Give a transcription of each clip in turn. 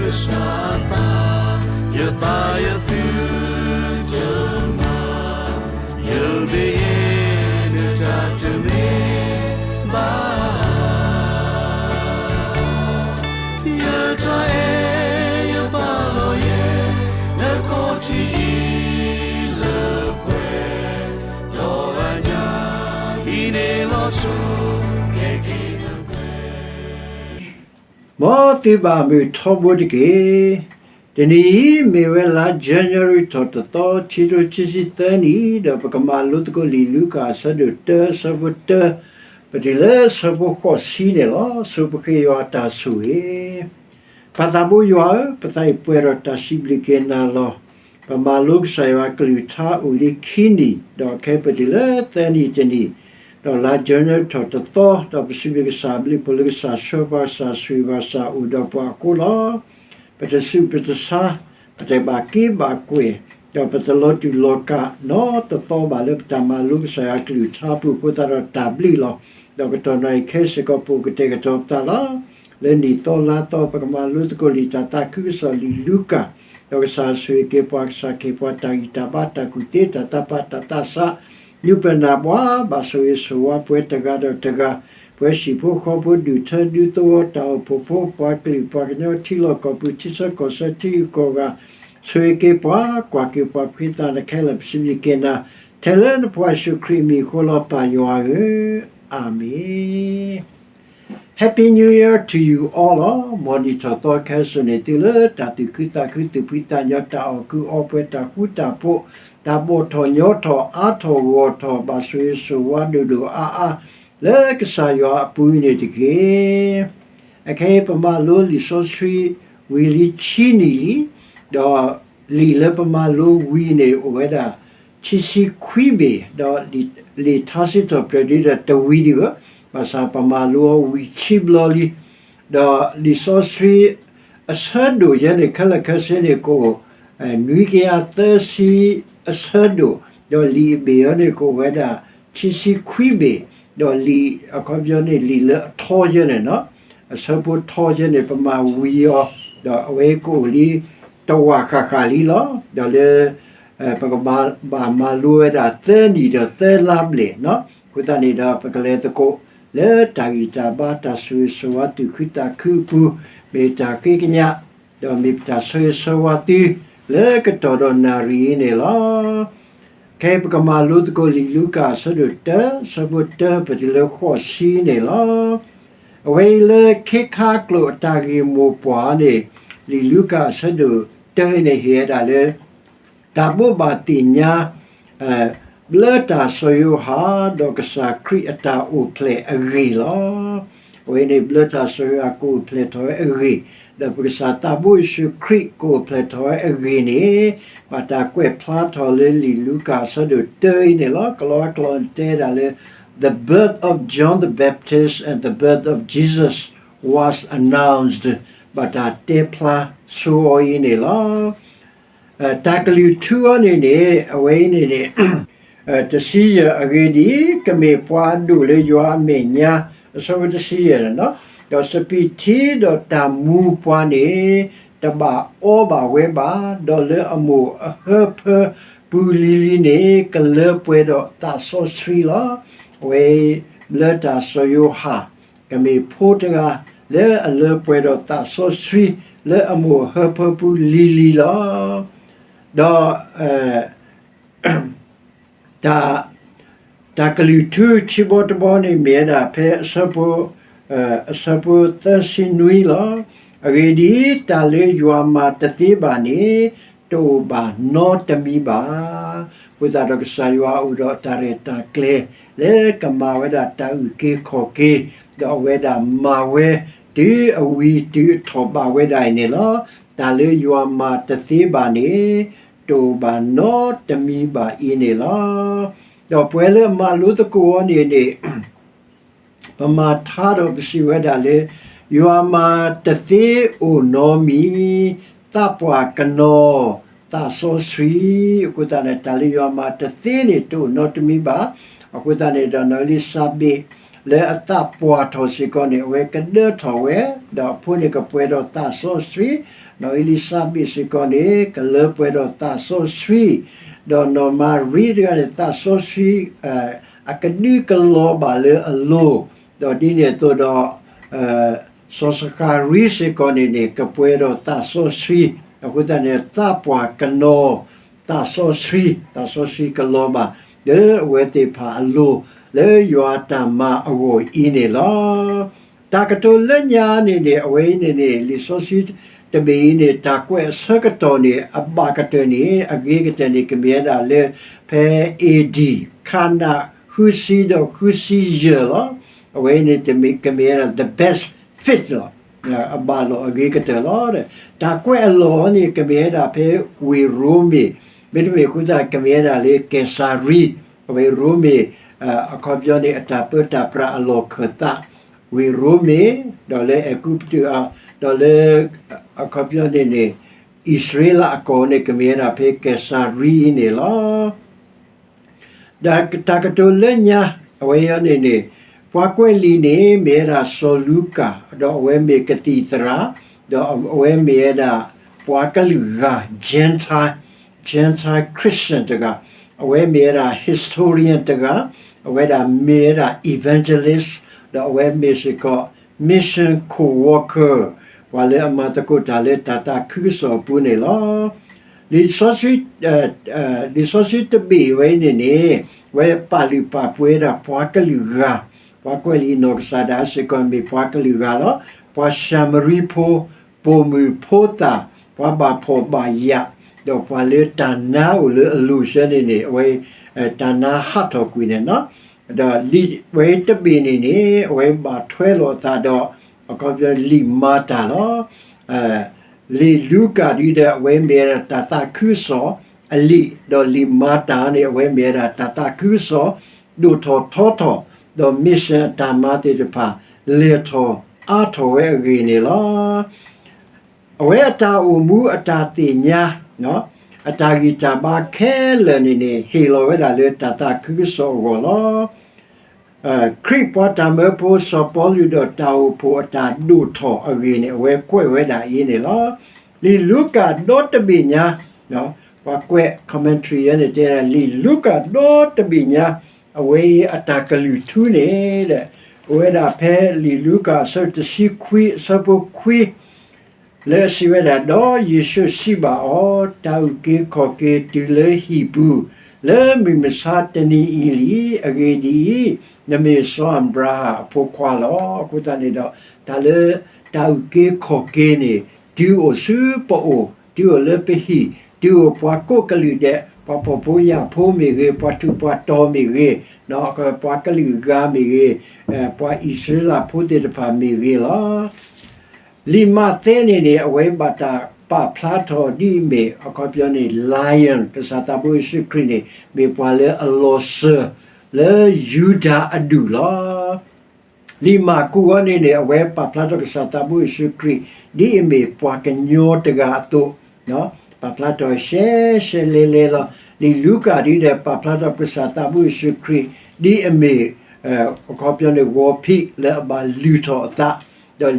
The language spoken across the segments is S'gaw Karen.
ကစၢ်အသး, ယသးယသုတမၤ, ယဘ့ၣ်ယဲ နတၢ်တမ့ၢ်ဘၣ်. ယတၢ်အဲၣ်ယပာ်လီၤယဲ နခီၣ်ထံးအံၤလၢပှဲၤ, ဒီးအညၣ်အံၤန့ၣ်လီၤဆိ ကဲက့ၤနပှဲၤ မ်သုဘၣ်မုာ်ထီဘိတက့ၢ်. တနံၤအံၤမ့ၢ်ဝဲလါ January ထီၣ်တသီ ခံကထိခံဆံသၢနံၣ်, ဒီးပကမၤလိသကိးလံာ်လူၤကၣ်အဆၢဒိၣ်တၢ အဆၢဖိတၢ ပတုၤလၢအဆၢဖိဃိးဆံန့ၣ်လီၤ. ဆိပဃ့ယွၤအတၢ်ဆိၣ်ဂ့ၤ. ပၢ်သးဘိယွၤဧၢ, ပသးအံၤပှဲၤဒီးတၢ်စံးဘျုးက့ၤနၤလီၤ. ပမၤလိကစၢ်ယွၤအကလုၢ်ကထါအိၣ်လံခံနံၣ်, ဒီးခဲအံၤပတုၤလၢသၢနံၣ်တနံၣ်, ဒီးလါ January ထီၣ်တသီ, ဒီးပစံးဘျုးကစၢ်အဘျုးအဖှိၣ်လၢကစၢ်ဆှၢပှၤ ကစၢ်ဆိၣ်ဂ့ၤပှၤ ကစၢ်အိၣ်ဒီးပှၤအဃိလီၤ. ပတဆူးပတဆါ, ပတဘၣ်က့ဘၣ်ကွဲၢ်, ဒီးပတလီၤတူာ်လီၤကာ်နီတသီဘၣ်လၢပတၢ်မၤလိကစၢ်ယွၤအကလုၢ်ကထါအပူၤအဃိသတးဒီးတၢ်ဘျုးလီၤ. ဒီးကတီၢ်နၣ်ရံၣ်ခဲစ့ၢ်ကီးပအိၣ်ကတဲာ်ကတီၤပသးလီၤ. လၢနံၣ်သီလါသီ ပကမၤလိသကိးလံာ်တၢ်သးခုကစီၣ်လံာ်လူၤကၣ်, ဒီးကစၢ်ဆိၣ်ဂ့ၤက့ၤပှၤ ကစၢ်ကဟ့ၣ်ပှၤတၢ်ဂံၢ်တၢ်ဘါ တၢ်ကူၣ်သ့ တၢ်သးပာ် တၢ်သးစၢ်, နုာ်ပနၢ်ပှၤ ဘၣ်ဆိၣ်ဂ့ၤဆိၣ်ဝါပှၤတဂၤဒီးတဂၤ, ပှၤဟံၣ်ဖိဃီဖိ ဒူၣ်ထၢဒူသဝီ တၢ်အိၣ်ဖှိၣ်ဖိ ပှၤကလုာ်ပှၤကညီ ထံလီၢ်ကီၢ်ပူၤ ထံဆၢကီၢ်ဆၢ ထံဂုၤကီၢ်ဂၤ, ဆိၣ်ဂ့ၤက့ၤပှၤ ကွၢ်က့ၤပှၤ ဖှံသးနခဲလၢာ် ပစံးဘျုးက့ၤနၤ ထဲလၢနဖိယ့ၣ်ၡူးခရံာ်အမံၤအဃိလီၤ ပၢ်ယွၤဧၢ, အၤမ့ၣ်. Happy New Year to you all လီၤ. မ်နံၣ်ထီၣ်သီခဲစိာ်န့ၣ် သုလၢတၢ်သူၣ်ခုသးခု သူၣ်ဖှံသးညီ တၢ်အီၣ်ကုာ်အီပှဲၤ တၢ်ဃူတၢ်ဖိး တၢ်ဘီၣ်ထီၣ်ညီထီၣ် အါထီၣ်ဂီၢ်ထီၣ် ဘၣ်ဆိၣ်ဂ့ၤဆိၣ်ဝါဒိၣ်ဒိၣ်အါအါ လၢကစၢ်ယွၤအပူၤန့ၣ်တက့ၢ်. အခဲအံၤ ပမၤလိလံာ်စီဆှံဝံၤလံခံနံၣ်လံ, ဒီးလံာ်လၢပမၤလိဝံၤန့ၣ် အိၣ်ဝဲဒၣ် ခံဆံခွံဘ့ၣ်, ဒီးလံာ်ထါစံးထီၣ်ပတြၢၤဒ်ဒီးတဝံၤဒံးဘၣ်, ဘၣ်ဆၣ်ပမၤလိအီၤဝံၤခံဘျီလံ, ဒီးလံာ်စီဆှံအဆၢဒိၣ်ယဲန့ၣ် ခဲလၢာ်ခဲဆ့န့ၣ် ကအိၣ် နွံကယၤသၢဆံအဆၢဒိၣ်, ဒီးလံာ်အဘ့ၣ်အံၤန့ၣ် ကအိၣ်ဝဲဒၣ် ခံဆံခွံဘ့ၣ်, ဒီးလံာ်အခီပညီန့ၣ် လံာ်လၢအထီယဲန့ၣ်, အဆၢဖိထီယဲန့ၣ် ပမၤဝံၤအီၤ, ဒီးအဝဲကအိၣ်လံ တဝာ်ဃၣ်ဃၣ်လံလီၤ. ဒီးလၢ ပကဘၣ်မၤလိဝဲဒၣ်သၢနံၣ်ဒီးသၢလါဘျဲၣ်နီၤ. အဃိသတးန့ၣ်ဒီး ပကလဲၤသကိးလၢတၢ်ဂံၢ်တၢ်ဘါ တၢ်ဆိၣ်ဂ့ၤဆိၣ်ဝါ သူၣ်ခုသးခုအပူၤ, မ့ၢ်တၢ်ဃ့ကညး, ဒီးမ့ၢ်ပတၢ်ဆၢဂ့ၤဆၢဝါသု လၢကတီၢ်ဒီးနၣ်ရံၣ်အံၤန့ၣ်လီၤ. ခဲအံၤပကမၤလိသကိးလံာ်လူၤကၣ်အဆၢဒိၣ်တၢ အဆၢဖိတၢ ပတုၤလၢဃိးဆံန့ၣ်လီၤ. အဝဲအံၤလၢခ့ခါကျိာ်အတၢ်ဂ့ၢ်မိၢ်ပှၢ်န့ၣ် လံာ်လူၤကၣ်အဆၢဒိၣ်တၢအံၤန့ၣ် ဟ့ၣ်ဝဲဒၣ်လၢ တၢ်ဘိးဘၣ်သ့ၣ်ညါ ဘျၢတၢ်စီၤယိၤဟၣ် ဒီးကစၢ်ခရံာ်အတၢ်အိၣ်ဖျဲၣ်အဂ့ၢ်လီၤ. အဝဲန့ၣ် ဘျၢတၢ်စီၤယိၤဟၣ်ကအိၣ်ဖျဲၣ်ထီၣ်ဝဲအဂ့ၢ်, ဒီးပကစၢ်သးဘိယ့ၣ်ၡူးခရံာ်ကအိၣ်ဖျဲၣ်ထီၣ်ဝဲအဂ့ၢ်န့ၣ် ဘၣ်တၢ်ကွဲးဖျါထီၣ်လၢလံာ်လူၤကၣ်အဆၢဒိၣ်တၢအံၤန့ၣ်လီၤ. ကလီၤဝါကျိာ်တဲဒၣ်လၢ The birth of John the Baptist and the birth of Jesus was announced, ဘၣ်တၢ်တဲဖျါဆိအီၤအံၤန့ၣ်လီၤ. တၢ်ကလုၢ်ထူအီၤန့ၣ်န့ၣ် အဝဲအံၤန့ၣ်န့ၣ် တဆံယဲၢ် အဂ့ၢ်ဒ်အံၤ, ကမ့ၢ်ပှၤအဒိၣ်လၢယွၤအမဲာ်ညါ, အဆၢဖိတဆံယဲၢ်န့ၣ်, ဒီးစပံးထံဒီးတၢ်မူပှၤန့ၣ် တဘၣ်အီဘၣ်ဝဲဘၣ်, ဒီးလၢအမိၢ်အဟၢဖၢပူၤလံၤလံၤန့ၣ် ကလၢပှဲၤဒီးသးစီဆှံလီၤ. အဝဲ ဘျၢတၢ်စီၤယိၤဟၣ် ကမ့ၢ်ဖိတဂၤ လၢအလၢပှဲၤဒီးသးစီဆှံ လၢအမိၢ်အဟၢဖၢပူၤလံၤလံၤလီၤ. ဒီး တၢ် တၢ်ကလုၢ်ထူခံဘီတဘီန့ၣ် မ့ၢ်ဝဲဒၣ်ဖဲအဆၢဖိ အဆၢဖိသၢဆံနွံလီၤ. အဂ့ၢ်ဒ်အံၤ, တၢ်လၢယွၤမၤတသ့ဘၣ်န့ၣ် တအိၣ်ဘၣ်နီတမံၤဘၣ်. အဃိသတးဒီးကစၢ်ယွၤအိၣ်ဒီးတၢ်ရဲၣ်တၢ်ကျဲၤ လၢကမၤဝဲဒၣ်တၢ်အုၣ်က့ၤခီၣ်က့ၤ, ဒီးအဝဲဒၣ်မၤဝဲ တုၤအဝံၤတုၤအထီၣ်ဘၣ်ဝဲဒၣ်အံၤန့ၣ်လီၤ. တၢ်လၢယွၤမၤတသ့ဘၣ်န့ၣ် တအိၣ်ဘၣ်နီတမံၤဘၣ်အံၤန့ၣ်လီၤ. ဒီးပဝဲလၢအမၤလိသကိးအီၤန့ၣ်န့ၣ် ပမၤထါဒီးပစံးဝဲဒၣ်လၢ ယွၤမၤတသ့အိၣ်နီတမံၤ, သးပှၢ်ကနီၤ, သးစီဆှံ, အဃိသတးန့ၣ် တၢ်လၢယွၤမၤတသ့န့ၣ် တအိၣ်နီတမံၤဘၣ်. အဃိသတးန့ၣ်ဒီး နီၢ်အ့လံၡါဘ့း လၢအသးပှၢ်ထီၣ်စ့ၢ်ကီးန့ၣ် အဝဲကဒၢထီၣ်ဝဲ, ဒီးအဖိန့ၣ်ကပှဲၤဒီးသးစီဆှံ, ဒီးအ့လံၤစဘ့းစ့ၢ်ကီးန့ၣ် ကလၢပှဲၤဒီးသးစီဆှံ, ဒီးနီၢ်မၤရံတဂၤန့ၣ် သးစီဆှံ အကဒုကလီၤဘၣ်လၢအလိၤ, ဒီးဒ်န့ၣ်အသိးဒီး စီၤစဃၤရံစ့ၢ်ကီးန့ၣ်န့ၣ် ကပှဲၤဒီးသးစီဆှံ, အဃိသတးန့ၣ် သးပှၢ်ကနီၤ သးစီဆှံ, သးစီဆှံကလီၤဘၣ် လၢအဝဲသ့ၣ်တဖၣ်အလိၤ လၢယွၤအတၢ်မၤအဂီၢ်အံၤန့ၣ်လီၤ. တၢ်ကတိၤလၢညါန့ၣ်န့ၣ် အဝဲအံၤန့ၣ်န့ၣ် လံာ်စီဆှံတဘ့ၣ်အံၤန့ၣ် တၢ်ကွဲးအဆၢကတီၢ်န့ၣ် အဘၣ်ကတၢၢ်န့ၣ် အဂ့ၤကတၢၢ်န့ၣ် ကမ့ၢ်ဝဲဒၣ်လၢ ဖဲ A D ခါနဃုဆံဒီးဃုဆံယဲၢ်လီၤ. အဝဲအံၤန့ၣ် ကမ့ၢ်ဝဲဒၣ် the best fit လီၤ. အဘၣ်လိာ်အဂ့ၤကတၢၢ်လီၤ. တၢ်ကွဲးအလီၢ်န့ၣ် ကမ့ၢ်ဝဲဒၣ်ဖဲဝ့ၢ်ရိမ့ၤ, မ့တမ့ၢ်အဃိသတး ကမ့ၢ်ဝဲဒၣ်လၢကဲစၤရံ, အဝဲရိမ့ၤ အခီပညီန့ၣ် အတၢ်ပၢတၢ်ပြးအလီၢ်ခၢၣ်သး, ဝ့ၢ်ရိမ့ၤ, ဒီးလၢအဲၤကူပတူး, ဒီးလၢ အခီပညီန့ၣ်န့ၣ် အံၣ်စရ့လးအကီၢ်န့ၣ် ကမ့ၢ်ဝဲဒၣ်ဖဲကဲစၤရံအံၤန့ၣ်လီၤ. ဒီးတၢ်ကတိၤလၢညါ အဝဲအံၤန့ၣ်န့ၣ် ပှၤကွဲးလံာ်န့ၣ် မ့ၢ်ဝဲဒၣ်စီၤလူကၣ်, ဒီးအဝဲမ့ၢ်ကသံၣ်သရၣ်, ဒီးအဝဲမ့ၢ်ဝဲဒၣ်ပှၤကလုာ်ဂၤ Gentile, Gentile Christian တဂၤ, အဝဲမ့ၢ်ဝဲဒၣ် historian တဂၤ, အဝဲဒၣ်မ့ၢ်ဝဲဒၣ် evangelist, ဒီးအဝဲမ့ၢ်စ့ၢ်ကီး mission co-worker, ပှၤလၢအမၤသကိးတၢ်လၢတၢ်သးခုကစီၣ်အပူၤန့ၣ်လီၤ. လံာ်စီဆှံ လံာ်စီဆှံတဘ့ၣ်ဝဲအံၤန့ၣ်န့ၣ် အဝဲပာ်လုၢ်ပာ်ပှ့ၤဝဲဒၣ်ပှၤကလုာ်ဂၤ, ပှၤကွဲးလံာ်နီၢ်ကစၢ်ဒၣ်စ့ၢ်ကီးမ့ၢ်ပှၤကလုာ်ဂၤလီၤ. ပှၤၡၤမရံဖိ, ပိာ်မုၣ်ဖိသၣ်, ပှၤဘၣ်ဖှီၣ်ဘၣ်ယာ်, ဒီးပှၤလၢတၢ်နါအိၣ်လၢအလိၤဆၢန့ၣ်န့ၣ် အဝဲ တၢ်နါဟးထီၣ်ကွံာ်န့ၣ်လီၤ. ဒီးလံာ်ဝဲတဘ့ၣ်န့ၣ်န့ၣ် အဝဲဘၣ်ထွဲလိာ်အသးဒီး အခီပညီလံာ်မၤတၢ်လီၤ. လံာ်လူၤကၣ်ဒ်ဒီး အဝဲမ့ၢ်ဝဲဒၣ်တၢ်သးခုကစီၣ်အလံာ်, ဒီးလံာ်မၤတၢ်န့ၣ် အဝဲမ့ၢ်ဝဲဒၣ်တၢ်သးခုကစီၣ် ဒိၣ်ထီၣ်ထီထီၣ်, ဒီး mission အတၢ်မၤသ့ၣ်တဖၣ် လဲၤထီၣ်အါထီၣ်ဝဲအဂ့ၢ်န့ၣ်လီၤ. အဝဲအတၢ်အိၣ်မူအတၢ်သ့ၣ်ညါ, အတၢ်ဂံၢ်တၢ်ဘါခဲလၢာ်န့ၣ်န့ၣ် ဟ့ၣ်လီၤဝဲဒၣ်လၢတၢ်သးခုကစီၣ်အဂီၢ်လီၤ. ခရံာ်ပှၤတၢ်မၢဖိစီၤပီလူးဒီးတၢ်အိၣ်ဖှိၣ်အတၢ်ဒိၣ်ထီၣ်အဂ့ၢ်န့ၣ် အဝဲကွဲးဝဲဒၣ်အံၤန့ၣ်လီၤ. လံာ်လူၤကၣ်ဒီတဘ့ၣ်ညါ, ပှၤကွဲး commentary န့ၣ် တဲဒၣ် လံာ်လူၤကၣ်ဒီတဘ့ၣ်ညါ, အဝဲအတၢ်ကလုၢ်ထူန့ၣ်ဒီး အိၣ်ဝဲဒၣ်ဖဲလံာ်လူၤကၣ်အဆၢတဆံခွံ အဆၢဖိခွံ လၢအစံးဝဲဒၣ်, ဒီးယ့ၣ်ၡူးစံးဘၣ်အီၤ, တၢ်အုၣ်က့ၤခီၣ်က့ၤတုၤလၢဟံၣ်ပူၤ လၢမုၢ်မဆါတနံၤအံၤလံ. အဂ့ၢ်ဒ်အံၤ, နမ့ၢ်စီၤအၤဘြၤဟၣ်အဖိခွါလီၤ. အဃိသတးန့ၣ်ဒီး တၢ်လၢတၢ်အုၣ်က့ၤခီၣ်က့ၤန့ၣ် တုၤအိၣ်ဆူပအိၣ်, တုၤအိၣ်လၢပဟံၣ်, တုၤအိၣ်ပှၤကိးကလုာ်ဒဲး, ပှၤဖှီၣ်ဖိယာ်ဖိမ့ၢ်ဂ့ၤ, ပှၤထူးပှၤတီၤမ့ၢ်ဂ့ၤ, ပှၤကလုာ်ဂၤမ့ၢ်ဂ့ၤ, ပှၤအံၣ်စရ့လးဖိသ့ၣ်တဖၣ်မ့ၢ်ဂ့ၤလီၤ. လံာ်မးသဲန့ၣ်န့ၣ် အဝဲဘၣ်တၢ်ပာ်ဖျါထီၣ်ဒ်အမ့ၢ် အခီပညီန့ၣ် lion ကစၢ်သးဘိယ့ၣ်ၡူးခရံာ်န့ၣ် မ့ၢ်ပှၤလၢအလီၤစၢၤလၢယူဒၤအဒူၣ်လီၤ. လံာ်မၢ်ကူးအံၤန့ၣ်န့ၣ် အဝဲပာ်ဖျါထီၣ်ကစၢ်သးဘိယ့ၣ်ၡူးခရံာ် ဒ်အမ့ၢ်ပှၤကညီတဂၤအသိး ပာ်ဖျါထီၣ်ရှဲရှဲလဲလဲလီၤ. လံာ်လူၤကၣ်ဒ်ဒီး ပာ်ဖျါထီၣ်ပကစၢ်သးဘိယ့ၣ်ၡူးခရံာ် ဒ်အမ့ၢ် အခီပညီန့ၣ် ဂီၤဖံးလၢအဘၣ်လုၢ်ထီၣ်အသး,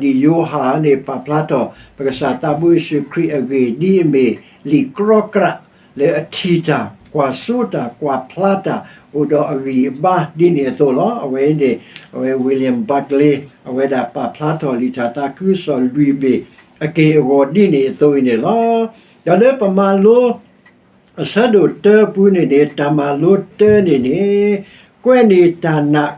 ဒီးလံာ်ယိၤဟၣ်န့ၣ် ပာ်ဖျါထီၣ်ပကစၢ်သးဘိယ့ၣ်ၡူးခရံာ်အဂ့ၢ် ဒ်အမ့ၢ်လံာ်ကြီကြး လၢအထံၣ်တၢ်, ကွၢ်စိတၢ်, ကွၢ်ဖျါတၢ်, အိၣ်ဒီးအဂံၢ်အဘါဒ်န့ၣ်အသိးလီၤ. အဝဲန့ၣ် အဝဲ William Barclay အဝဲဒၣ်ပာ်ဖျါထီၣ်လံာ်တၢ်သးခုကစီၣ်လွံၢ်ဘ့ၣ်အက့ၢ်အဂီၤဒ်န့ၣ်အသိးအံၤန့ၣ်လီၤ. ဒီးလၢပမၤလိ အဆၢဒိၣ်တၢအပူၤန့ၣ်န့ၣ် တၢ်မၤလိတၢန့ၣ်န့ၣ် ကွဲးန့ၢ်တၢ်နး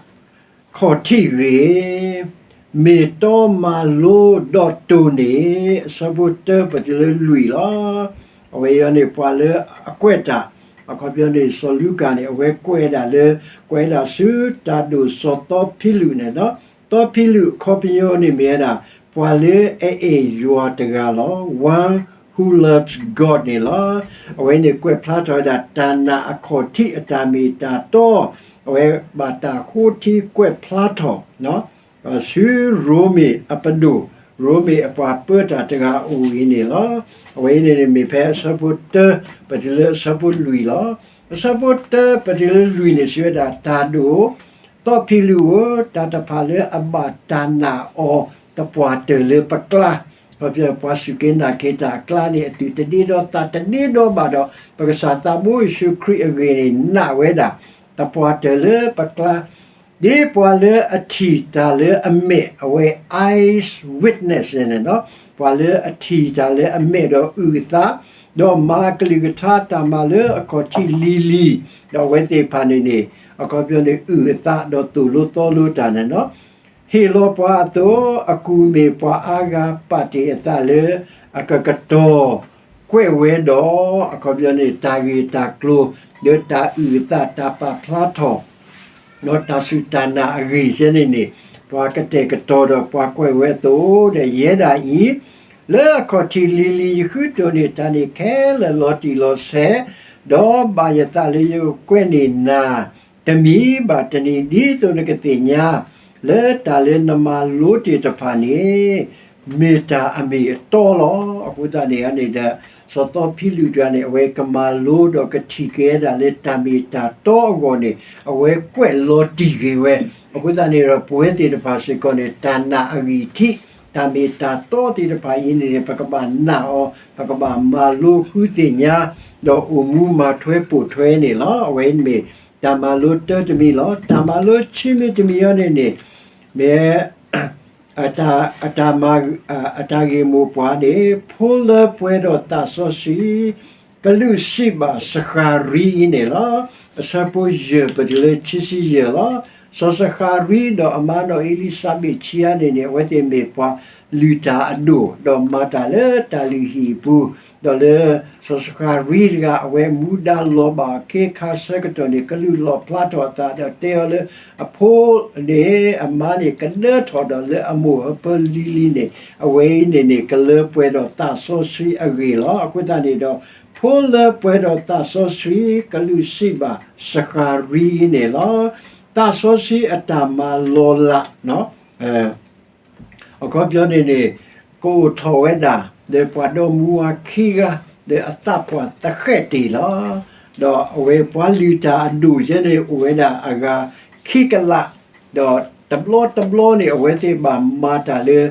ခီၣ်ထံးဂ့ၤ, မ့ၢ်တီမၤလိဒီးတိၢ်န့ၢ် အဆၢဖိတၢပတုၤလၢလွံၢ်လီၤ. အဝဲအံၤန့ၣ် ပှၤလၢအကွဲးတၢ် အခီပညီန့ၣ် စီၤလူၤကၣ်န့ၣ် အဝဲကွဲးဒၣ်လၢ ကွဲးဒၣ်ဆူတၢ်ဒိၣ်စီၤသီဖံလုးန့ၣ်လီၤ. သီဖံလုးအခီပညီန့ၣ်မ့ၢ်ဝဲဒၣ် ပှၤလၢအအဲၣ်ယွၤတဂၤလီၤ. One who loves God န့ၣ်လီၤ. အဝဲန့ၣ်ကွဲးဖျါထီၣ်ဝဲဒၣ် တၢ်နးအခီၣ်ထံးအတၢ်မ့ၢ်တၢ်တီ, အဝဲဘၣ်တၢ်ဃိထံကွဲးဖျါထီၣ် ဆူရိမ့ၤအပဒိၣ်, ရိမ့ၤအပှၤပၢတၢ်တဂၤအအိၣ်အံၤန့ၣ်လီၤ. အဝဲအံၤန့ၣ်န့ၣ်မ့ၢ်ဖဲအဆၢဖိတၢ ပတုၤလၢအဆၢဖိလွံၢ်လီၤ. အဆၢဖိတၢ ပတုၤလၢလွံၢ်န့ၣ် စံးဝဲဒၣ် တၢ်ဒိၣ် စီၤပီလူးဧၢ, တၢ်တဖၣ်လၢအဘၣ်တၢ်နာ်အီၤ သပှၢ်တၢၢ်လၢပကျါ, ခီဖျိပှၤစူၢ်က့ၤနာ်က့ၤတၢ်အကျါန့ၣ် အသူၣ်တဒ့ဒီသးတဒ့ဒီဘၣ်ဒီး ပကစၢ်သးဘိယ့ၣ်ၡူးခရံာ်အဂ့ၢ်န့ၣ် နာ်ဝဲဒၣ် သပှၢ်တၢၢ်လၢပကျါ ဒ်ပှၤလၢအထံၣ်တၢ်လၢအမဲာ် အဝဲ eyes witness န့ၣ်လီၤ. ပှၤလၢအထံၣ်တၢ်လၢအမဲာ်ဒီးအုၣ်အသး, ဒီးမၤအကလုၢ်ကထါတၢ်မၤလၢအခီၣ်ထံးလံၤလံၤ, ဒီးအဝဲသ့ၣ်တဖၣ်န့ၣ်န့ၣ် အခီပညီန့ၣ် အုၣ်အသးဒီးသိၣ်လိသီလိတၢ်န့ၣ်လီၤ. ဟ့ၣ်လီၤပှၤအသိး အကူၣ်မ့ၢ်ပှၤအါဂၤပာ်တ့ၢ်အသးလၢ အကကတီၤကွဲးဝဲဒီး အခီပညီန့ၣ် တၢ်ဂ့ၢ်တၢ်ကျိၤ ဒီးတၢ်အုၣ်အသးတၢ်ပာ်ဖျါထီၣ် ဒီးတၢ်စူၢ်တၢ်နာ်အဂ့ၢ်ယဲန့ၣ်န့ၣ် ပှၤကတဲာ်ကတီၤဒီးပှၤကွဲးဝဲအသိးဒီး ယဲဒၣ်အံၤ လၢအခီၣ်ထံးလံၤလံၤယဃုတိၢ်န့ၢ်တၢ်န့ၣ်ခဲလၢာ်လီၤတံၢ်လီၤဆဲး, ဒီးဘၣ်ယသးလၢယကကွဲးန့ၢ်နၤ တမံၤဘၣ်တနံၤ ဒ်သိးနကသ့ၣ်ညါ လၢတၢ်လၢနမၤလိတ့ၢ်တဖၣ်န့ၣ် မ့ၢ်တၢ်အမ့ၢ်အတီလီၤ. အဃိသတးန့ၣ်န့ၣ်ဒီး စီၤပီလူးတဂၤန့ၣ် အဝဲကမၤလိဒီးကထံၣ်က့ၤဝဲဒၣ်လၢတၢ်မ့ၢ်တၢ်တီအဂီၢ်န့ၣ် အဝဲကွဲးလီၤတံၢ်က့ၤဝဲ. အဃိသတးန့ၣ်ဒီး ပဝဲသ့ၣ်တဖၣ်စ့ၢ်ကီးန့ၣ် တၢ်နာ်အဂံၢ်ထံး တၢ်မ့ၢ်တၢ်တီသ့ၣ်တဖၣ်အံၤန့ၣ် ပကဘၣ်နာ်အီၤ, ပကဘၣ်မၤလိဃုသ့ၣ်ညါ, ဒီးအိၣ်မူမၤထွဲပိာ်ထွဲန့ၣ်လီၤ. အဝဲမ့ၢ်တၢ်မၤလိတၢတမံၤလီၤ. တၢ်မၤလိခံမံၤတမံၤအံၤန့ၣ်န့ၣ် မ့ၢ် အတၢ် အတၢ်မၤ အတၢ်ဂ့ၢ်မိၢ်ပှၢ်န့ၣ် ဖိလၢပှဲၤဒီးသးစီဆှံ ကလူးစံးဘၣ်စဃၤရံအံၤန့ၣ်လီၤ. အဆၢဖိယဲၢ်ပတုၤလၢခံဆံယဲၢ်လီၤ. စီၤစဃၤရံဒီးအမါနီၢ်အ့လံၤစဘ့းခံဂၤန့ၣ်န့ၣ် အဝဲသ့ၣ်မ့ၢ်ပှၤလုၢ်တၢ်အဒိၣ် ဒီးမၤတၢ်လၢတၢ်လုၢ်ဟံၣ်အပူၤ, ဒီးလၢ စီၤစဃၤရံတဂၤ အဝဲမူဒါလီၤဘၣ်အခ့အခါဆၢကတီၢ်န့ၣ် ကလူးလီၣ်ဖျါထီၣ်အသးဒီးတဲအီၤလၢ အဖိန့ၣ် အမါန့ၣ်ကဒၢထီၣ်ဒီးလၢအမိၢ်အဟၢဖၢလံၤလံၤန့ၣ် အဝဲအံၤန့ၣ်န့ၣ် ကလၢပှဲၤဒီးသးစီဆှံအဂ့ၢ်လီၤ. အဃိသတးန့ၣ်ဒီး ဖိလၢပှဲၤဒီးသးစီဆှံ ကလူးစံးဘၣ်စဃၤရံအံၤန့ၣ်လီၤ. သးစီဆှံအတၢ်မၤလီၤလး အခီပညီန့ၣ်န့ၣ် ကအိၣ်ထီၣ်ဝဲဒၣ် လၢပှၤဒီမါဝၤခံဂၤ လၢအသးပှၢ်သဃဲးတ့ၢ်လီၤ. ဒီးအဝဲပှၤလုၢ်တၢ်အဒိၣ်ယဲန့ၣ် အိၣ်ဝဲဒၣ်အဂၤခံကလး, ဒီးတဘျီတဘျီန့ၣ် အဝဲသ့ၣ်ဘၣ်မၤတၢ်လၢ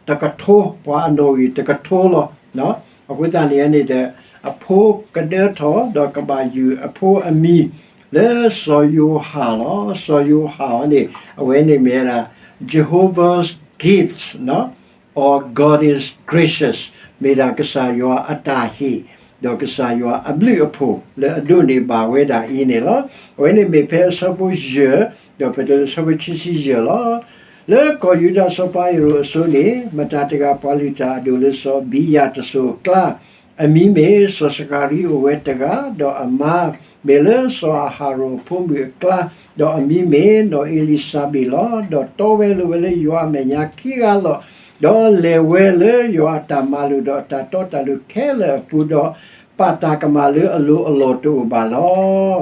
တကထိ ပှၤအနီၣ်ဂံၢ်တကထိလီၤ. အဃိသတးန့ၣ်န့ၣ်ဒီး အဖိကဒၢထီၣ် ဒီးကဘၣ်ယုၢ်အဖိအမံၤ လၢစီၤယိၤဟၣ်လီၤ. စီၤယိၤဟၣ်အံၤန့ၣ် အဝဲန့ၣ်မ့ၢ်ဝဲဒၣ် Jehovah's gift, or God is gracious, မ့ၢ်ဒၣ်ကစၢ်ယွၤအတၢ်ဟ့ၣ် ဒီးကစၢ်ယွၤအဘျုးအဖှိၣ်လၢအဒိးန့ၢ်ဘၣ်ဝဲဒၣ်အံၤန့ၣ်လီၤ. အဝဲန့ၣ်မ့ၢ်ဖဲအဆၢဖိယဲၢ် ဒီးပတုၤလၢအဆၢဖိခံဆံယဲၢ်လီၤ. လၢကီၢ်ယူဒၤစီၤပၤဟ့ၤရိာ်အစိၤန့ၣ် မတၤတဂၤပှၤလုၢ်တၢ်အဒိၣ်လၢစီၤအဘံယၤတစိၤအကျါ, အမံၤမ့ၢ်စီၤစဃၤရံအိၣ်ဝဲတဂၤ, ဒီးအမါမ့ၢ်လၢစီၤအၤဟရိၣ်အဖိမုၣ်အကျါ, ဒီးအမံၤမ့ၢ်နီၢ်အ့လံၤစဘ့းလီၤ. ဒီးတီဝဲလိၤဝဲလၢယွၤအမဲာ်ညါခံဂၤလီၤ. ဒီးလဲၤဝဲလၢယွၤအတၢ်မၤလိာ်ဒီးအတၢ်တီတၢ်လိၤခဲလၢာ်အပူၤဒီး ပာ်တၢ်ကမၣ်လၢအလိၤအလီၢ်တအိၣ်ဘၣ်လီၤ.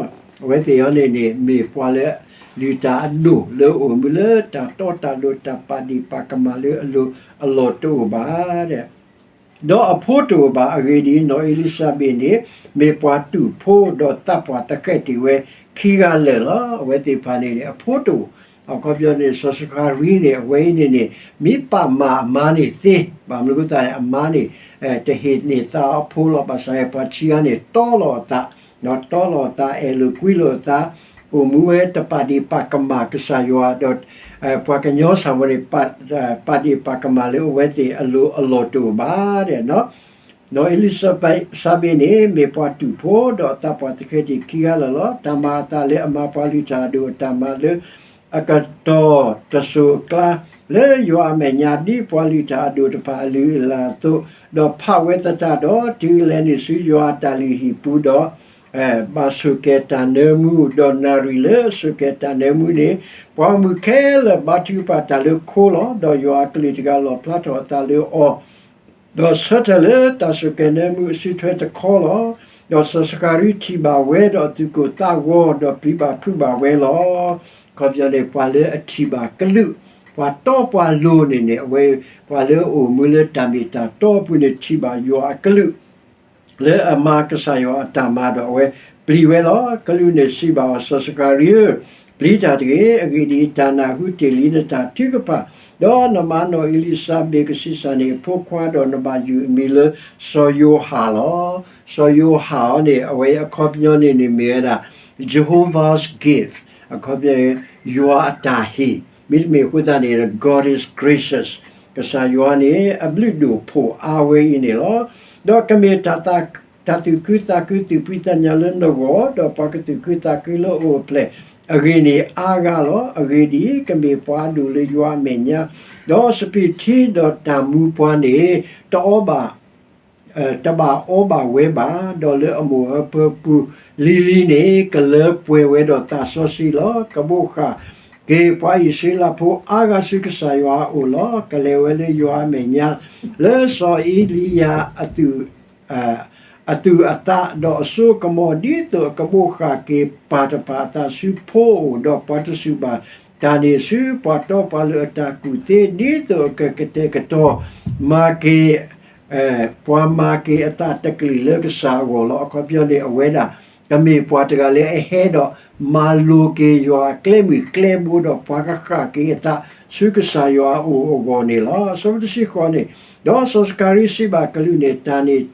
အဝဲသ့ၣ်အံၤန့ၣ်န့ၣ် မ့ၢ်ပှၤလၢလုၢ်တၢ်အဒိၣ်လၢအိၣ်မူလၢတၢ်တီတၢ်လိၤ တၢ်ပာ်ဒ့ၣ်ပာ်ကမၣ်လၢအလိၤအလီၢ်တအိၣ်ဘၣ် ဒီးအဖိတအိၣ်ဘၣ်. အဂ့ၢ်ဒ်အံၤ, နီၢ်အ့လံၤစဘ့းန့ၣ် မ့ၢ်ပှၤတူာ်ဖိ ဒီးသးပှၢ်သဃဲးတ့ၢ်ဝဲခံဂၤလၢာ်လီၤ. အဝဲသ့ၣ်တဖၣ်န့ၣ်န့ၣ် အဖိတအိၣ်, အခီပညီန့ၣ် စီၤစဃၤရံန့ၣ် အဝဲအံၤန့ၣ်န့ၣ် မ့ၢ်ပာ်မၢ်အမါန့ၣ်သ့, ဘၣ်မနုၤအဃိသတးန့ၣ် အမါန့ၣ် တဟ့ၣ်န့ၢ်သးအဖိလီၤ. ဘၣ်ဆၣ်န့ၣ် ပှၤခံဂၤန့ၣ် တီလီၤအသး, တီလီၤအသး အဲၣ်လိာ်ကွံလိာ်အသး, အိၣ်မူဝဲတပာ်ဒ့ၣ်ပာ်ကမၣ်ကစၢ်ယွၤ, ဒီး ပှၤကညီစၢ်ဖိန့ၣ် ပာ်ဒ့ၣ်ပာ်ကမၣ်လၢအဝဲသ့ၣ်အလိၤအလီၢ်တအိၣ်ဘၣ် နီၢ်အ့လံၤစဘ့းန့ၣ် မ့ၢ်ပှၤတူာ်ဖိ ဒီးအသးပှၢ်သဃဲးတ့ၢ်ခံဂၤလၢာ်လီၤ. တၢ်မၤအသးလၢအမၤပှၤလုၢ်တၢ်အဒိၣ်အတၢ်မၤလၢ အကတီၢ်တစိၤအကျါ, လၢယွၤအမဲာ်ညါ ဒ်ပှၤလုၢ်တၢ်အဒိၣ်တဖၣ်အလုၢ်အလၢ်အသိး, ဒီးဖးဝဲသတးဒီး တုၤအလဲၤနုာ်ဆူယွၤအတၢ်လုၢ်ဟံၣ်ပူၤဒီး ဘၣ်ဆိၣ်ကဲၤတၢ်နၢမူ, ဒီးနၣ်ရံၣ်လၢအဆိၣ်ကဲၤတၢ်နၢမူန့ၣ် ပှၤဂီၢ်မုၢ်ခဲလၢာ်ဘါထုကဖၣ်တၢ်လၢခိလီၤ. ဒီးယွၤအကလုၢ်တဂၤလီၣ်ဖျါထီၣ်အသးလၢအီၤ, ဒီးဆၢထၢၣ်လၢတၢ်ဆိၣ်ကဲၤနၢမူအစုထွဲတခီလီၤ. ဒီးစီၤစဃၤရံထံၣ်ဘၣ်ဝဲဒီးအသူၣ်ကိၢ်သးဂီၤ, ဒီးပျံၤဘၣ်ဖုးဘၣ်ဝဲလီၤ. အခီပညီန့ၣ် ပှၤလၢအထံၣ်ဘၣ်ကလုာ်, ပှၤတီပှၤလိၤန့ၣ်န့ၣ် အဝဲ ပှၤလၢအအိၣ်မူလၢတၢ်မ့ၢ်တၢ်တီအပူၤန့ၣ် ထံၣ်ဘၣ်ယွၤအကလုၢ် လၢအမၤကစၢ်ယွၤအတၢ်မၤဒီးအဝဲပျံၤဝဲလီၤ. ကလူးန့ၣ်စံးဘၣ်အီၤ, စီၤစဃၤရံဧၢ, ပျံၤတၢ်တဂ့ၤ. အဂ့ၢ်ဒ်အံၤ, တၢ်နၢ်ဟူတ့ၢ်လံနတၢ်ထုကဖၣ်, ဒီးနမါနီၢ်အ့လံၤစဘ့းကဆံးစၢ်န့ၢ်အဖိခွါ, ဒီးနဘၣ်ယုၢ်အမံၤလၢစီၤယိၤဟၣ်လီၤ. စီၤယိၤဟၣ်အံၤန့ၣ် အဝဲအခီပညီန့ၣ်န့ၣ်မ့ၢ်ဝဲဒၣ် Jehovah's gift, အခီပညီ ယွၤအတၢ်ဟ့ၣ်, မ့တမ့ၢ်အဃိသတးန့ၣ် God is gracious, ကစၢ်ယွၤန့ၣ် အဘျုးဒိၣ်ဖှိၣ်အါဝဲအံၤန့ၣ်လီၤ. ဒီးကမ့ၢ်တၢ်သူၣ်ခုသးခု သူၣ်ဖှံသးညီလၢနဂီၢ်, ဒီးပှၤကသူၣ်ခုသးခုလၢအအိၣ်အဖျဲၣ်, အဂ့ၢ်န့ၣ်အါဂၤလီၤ. အဂ့ၢ်ဒ်အံၤ, ကမ့ၢ်ပှၤအဒိၣ်လၢယွၤအမဲာ်ညါ, ဒီးစပံးထံဒီးတၢ်မူပှၤန့ၣ် တအီဘၣ် တဘၣ်အီဘၣ်ဝဲဘၣ်, ဒီးလၢအမိၢ်အပၢၤပူၤလံၤလံၤန့ၣ် ကလၢပှဲၤဝဲဒီးသးစီဆှံလီၤ. ကဘိးဃာ်က့ၤပှၤအံၣ်စရ့လးဖိအါဂၤဆူကစၢ်ယွၤအအိၣ်လီၤ. ကလဲၤဝဲလၢယွၤအမဲာ်ညါ လၢစီၤအ့လံယၤ အသူၣ်အသး, ဒီးအစိကမီၤ ဒ်သိးအကဘိးဃာ်က့ၤပၢ်တဖၣ်အသးဆူဖိအအိၣ်, ဒီးပှၤတစူၢ်ဘၣ်တၢ်န့ၣ်ဆူပှၤတီပှၤလိၤအတၢ်ကူၣ်သ့, ဒ်သိးအကကတဲာ်ကတီၤမၤက့ၤ ပှၤမၤက့ၤအသးတကလုာ်လၢကစၢ်အဂီၢ်လီၤ. အခီပညီန့ၣ် အဝဲဒၣ် ကမ့ၢ်ပှၤတဂၤလၢအဟဲဒီး မၤလိၤက့ၤယွၤအကျဲမုၢ်ကျဲဘိ, ဒီးပှၤကဃၣ်က့ၤအသး ဆူကစၢ်ယွၤအအိၣ်အဂီၢ်န့ၣ်လီၤ. အဆၢဖိတဆံဃိးန့ၣ်, ဒီးစီၤစကၤရံစံးဘၣ်ကလူးန့ၣ်, တၢ်န့ၣ်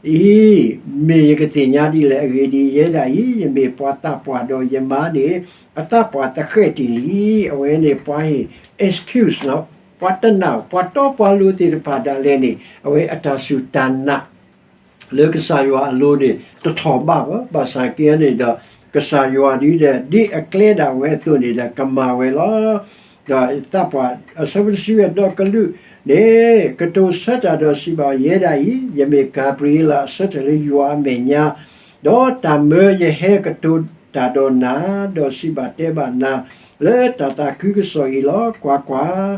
အံၤ မ့ၢ်ယကသ့ၣ်ညါဒ်လဲၣ်. အဂ့ၢ်ဒ်အံၤ, ယဲဒၣ်အံၤ ယမ့ၢ်ပှၤသးပှၢ်, ဒီးယမါန့ၣ် အသးပှၢ်သဃဲးတ့ၢ်လံ. အဝဲန့ၣ်ပှၤဟ့ၣ် excuse လီၤ. ပှၤတနာ်, ပှၤတီပှၤလိၤသ့ၣ်တဖၣ်ဒၣ်လဲာ်န့ၣ် အဝဲအတၢ်စူၢ်တၢ်နာ် လၢကစၢ်ယွၤအလိၤန့ၣ် တထီၣ်ဘးဘၣ်. ဘၣ်ဆၣ်က့န့ၣ်ဒီး ကစၢ်ယွၤဒ်ဒီး ဒ်အကျဲဒၣ်ဝဲအသိးန့ၣ်ဒီး ကမၤဝဲလီၤ. ဒီးသးပှၢ်, အဆၢဖိတဆံယဲၢ်, ဒီးကလူးန့ၣ် ကတိၤဆၢတၢ်ဒီးစံးဘၣ်, ယဲဒၣ်အံၤ ယမ့ၢ်ကၤဘြံၤအ့လး အဆၢထၢၣ်လၢယွၤအမဲာ်ညါ, ဒီးတၢ်မၢယဟဲကတိၤတၢ်ဒီးနၤ, ဒီးစံးဘၣ်တဲဘၣ်နၤ လၢတၢ်သးခုကစီၣ်အံၤလီၤ. ကွၢ်ကွၢ်,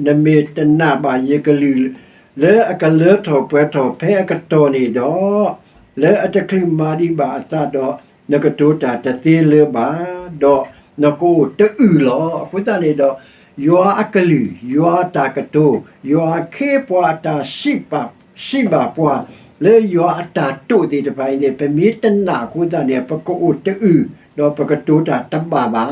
နမ့ၢ်တနာ်ဘၣ်ယကလုၢ် လၢအကလၢထီၣ်ပှဲၤထီၣ်ဖဲအကတီၢ်န့ၣ်ဒီး, လၢအတချုးမၤဒံးဘၣ်အသးဒီး, နကတိၤတၢ်တသ့လၢၤဘၣ်, ဒီးနကအိၣ်တအုၢ်လီၤ. အဃိသတးန့ၣ်ဒီး ယွၤအကလုၢ်, ယွၤအတၢ်ကတိၤ, ယွၤအခ့အပှၤအတၢ်စံးဘၣ်ပှၤ လၢယွၤအတၢ်တိာ်သ့ၣ်တဖၣ်အံၤန့ၣ် ပမ့ၢ်တနာ်အဃိသတးန့ၣ် ပကအိၣ်တအုၢ်, ဒီးပကတိၤတၢ်တဘၣ်ဘၣ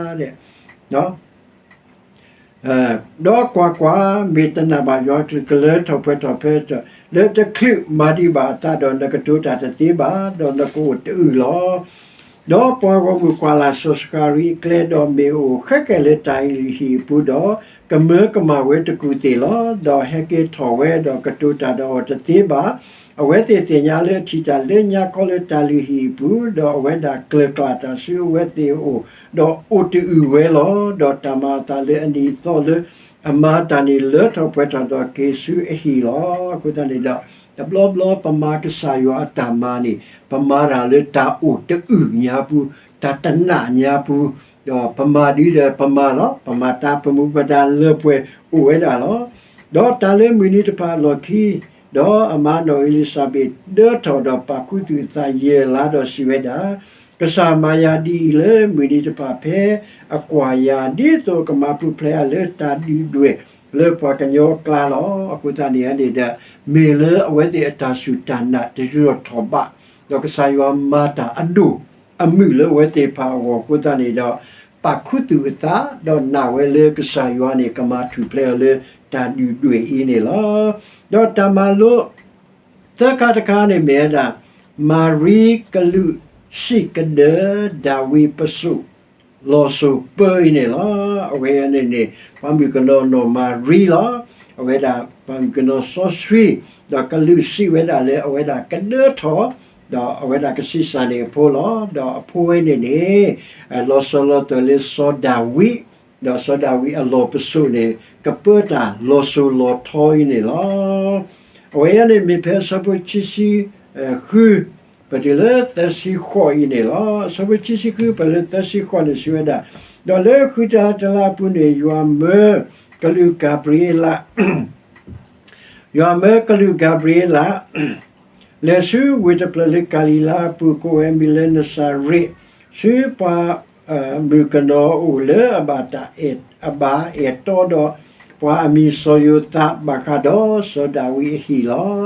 ်. ဒီးကွၢ်ကွၢ်, မ့ၢ်တနာ်ဘၣ်ယွၤကလုၢ် ကလၢထီၣ်ပှဲၤထီၣ်ဖဲအကတီၢ်, လၢတချုးမၤဒံးဘၣ်အသးဒီး နကတိၤတၢ်တသ့ဘၣ်, ဒီးနကအိၣ်တအုၢ်လီၤ. ဒီးပှၤဂီၢ်မုၢ်ကွၢ်လၢ်စီၤစကၤရံအကျဲ, ဒီးမ့ၢ်အိၣ်ဃဲကဲလၢတၢ်လုၢ်ဟံၣ်အပူၤဒီး, ကမၢကမၣ်ဝဲတကူၢ်သ့ၣ်လီၤ. ဒီးဟဲက့ၤထီၣ်ဝဲ, ဒီးကတိၤတၢ်ဒီးအီၤတသ့ဘၣ်. အဝဲသ့ၣ်သ့ၣ်ညါလၢအထံၣ်တၢ်လၢညါခီလၢတၢ်လုၢ်ဟံၣ်အပူၤ, ဒီးအဝဲဒၣ်ကျၢၤကျၢ်တၢ်ဆူအဝဲသ့ၣ်အအိၣ်, ဒီးအိၣ်တအုၢ်ဝဲလီၤ. ဒီးတၢ်မၤအသးလၢအနံၤအသီလၢအမၤတၢ်န့ၣ် လၢထီၣ်ပှဲၤထီၣ်ဒီးက့ၤဆူအဟံၣ်လီၤ. အဃိသတးန့ၣ်ဒီး တဘျီဘျီပမၤကစၢ်ယွၤအတၢ်မၤန့ၣ် ပမၤတၢ်လၢတၢ်အိၣ်တအုၢ်ညါပူၤ, တၢ်တနာ်ညါပူၤ, ဒီးပမၤဒ်ဒီးပမၤလီၤ. ပမၤတၢ်ပမူပဒါလၢပှဲၤအိၣ်ဝဲဒၣ်လီၤ. ဒီးတၢ်လၢမုၢ်နံၤတဖၣ်အလီၢ်ခံ, ဒီးအမါနီၢ်အ့လံၤစဘ့းဒၢထီၣ်ဒီးပာ်ခူသူၣ်အသးယဲၢ်လါဒီးစံးဝဲဒၣ်, ကစၢ်မၤယၤဒ်အံၤလၢမုၢ်နံၤတဖၣ်ဖဲအကွၢ်ယၤ, ဒ်သိးကမၤပူၤဖျဲးယၤလၢတၢ်ဒုၣ်ဒွဲၣ်လၢပှၤကညီအကျါလီၤ. အဃိသတးန့ၣ်န့ၣ်ဒီး မ့ၢ်လၢအဝဲသ့ၣ်အတၢ်စူၢ်တၢ်နာ်တဒုးထီၣ်ဘး, ဒီးကစၢ်ယွၤမၤတၢ်အဒိၣ်အမုာ်လၢအဝဲသ့ၣ်တဖၣ်အဂီၢ်အဃိသတးန့ၣ်ဒီး ပာ်ခူသူၣ်အသး, ဒီးနာ်ဝဲလၢကစၢ်ယွၤန့ၣ် ကမၤထူၣ်ဖျဲးအီၤလၢတၢ်ဒုၣ်ဒွဲၣ်အံၤန့ၣ်လီၤ. ဒီးတၢ်မၤလိ သၢခါတခါန့ၣ်မ့ၢ်ဝဲဒၣ် မၤရံကလုာ်စံးကဒၢဒၤဝံးပစိာ်လီၤစိၤပၢအံၤန့ၣ်လီၤ. အဝဲန့ၣ်န့ၣ် ပှၤမုၣ်ကနီၤနီၢ်မၤရံလီၤ. အဝဲဒၣ်ပှၤမုၣ်ကနီၤစီဆှံ, ဒီးကလုာ်စံးဝဲဒၣ်လၢအဝဲဒၣ်ကဒၢထီၣ်, ဒီးအဝဲဒၣ်ကဆံးစၢ်န့ၢ်အဖိလီၤ. ဒီးအဖိဝဲန့ၣ်န့ၣ် လီၤစိၤလီၤသွဲၣ်လၢစီၤဒၤဝံး, ဒီးစီၤဒၤဝံးအလီၢ်ပစိာ်န့ၣ် ကပၢတၢ်လီၤစိၤလီၤထီအံၤန့ၣ်လီၤ. အဝဲအံၤန့ၣ်မ့ၢ်ဖဲအဆၢဖိခံဆံဃု ပတုၤလၢသၢဆံဃိးအံၤန့ၣ်လီၤ. အဆၢဖိခံဆံဃု ပတုၤလၢသၢဆံဃိးန့ၣ်စံးဝဲဒၣ်, ဒီးလၢဃုတလါတလါအပူၤန့ၣ် ယွၤမၢကလူးကၤဘြံၤအ့လး ယွၤမၢကလူးကၤဘြံၤအ့လး လဲၤဆူဝ့ၢ်တဖျၢၣ်လၢကၤလံၤလါအပူၤ ကိးဝဲအမံၤလၢနစၤရ့း, ဆူပှၤမုၣ်ကနီၤအအိၣ်လၢအဘၣ်တၢ်အဲၣ်, အဘၣ်အဲၣ်တီဒီးပှၤအမံၤစီၤယိၤသး ဘၣ်ဃးဒီးစီၤဒၤဝံးအဟံၣ်လီၤ.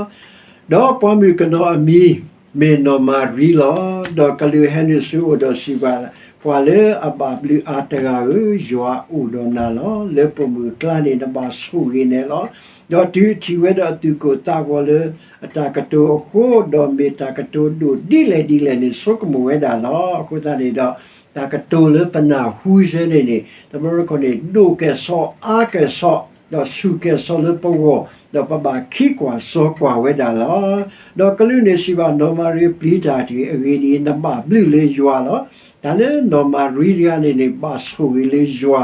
ဒီးပှၤမုၣ်ကနီၤအမံၤ မ့ၢ်နီၢ်မၤရံလီၤ. ဒီးကလူးဟဲနုာ်ဆူအအိၣ်ဒီးစံးဘၣ်, ပှၤလၢအဘၣ်ဘျုးအါတဂၤဧၢ, ယွၤအိၣ်ဒီးနၤလီၤ. လၢပိာ်မုၣ်အကျါန့ၣ် နဘၣ်ဆိၣ်ဂ့ၤနၤလီၤ. ဒီးတုၤထံၣ်ဝဲဒီးအသူၣ်ကိၢ်သးဂီၤလၢ အတၢ်ကတိၤအဃိ, ဒီးမ့ၢ်တၢ်ကတိၤဒိၣ်ဒ်လဲၣ်ဒ်လဲၣ်န့ၣ် ဆိကမိၣ်ဝဲဒၣ်လီၤ. အဃိသတးန့ၣ်ဒီး တၢ်ကတိၤလၢပနၢ်ဟူဆၢန့ၣ်န့ၣ် တဘျီတခီၣ်န့ၣ် ဒိၣ်ကဲၣ်ဆိး အါကဲၣ်ဆိး, ဒီးဆူၣ်ကဲၣ်ဆိးလၢပဂီၢ်, ဒီးပဘၣ်ခံကွၢ်စီကွၢ်ဝဲဒၣ်လီၤ. ဒီးကလူးန့ၣ်စံးဘၣ်နီၢ်မၤရံ ပျံၤတၢ်တဂ့ၤ, အဂ့ၢ်ဒ်အံၤ, နဘၣ်ဘျုးလၢယွၤလီၤ. တၢ်လၢနီၢ်မၤရံတဂၤန့ၣ်န့ၣ် ဘၣ်ဆိၣ်ဂ့ၤလၢယွၤ,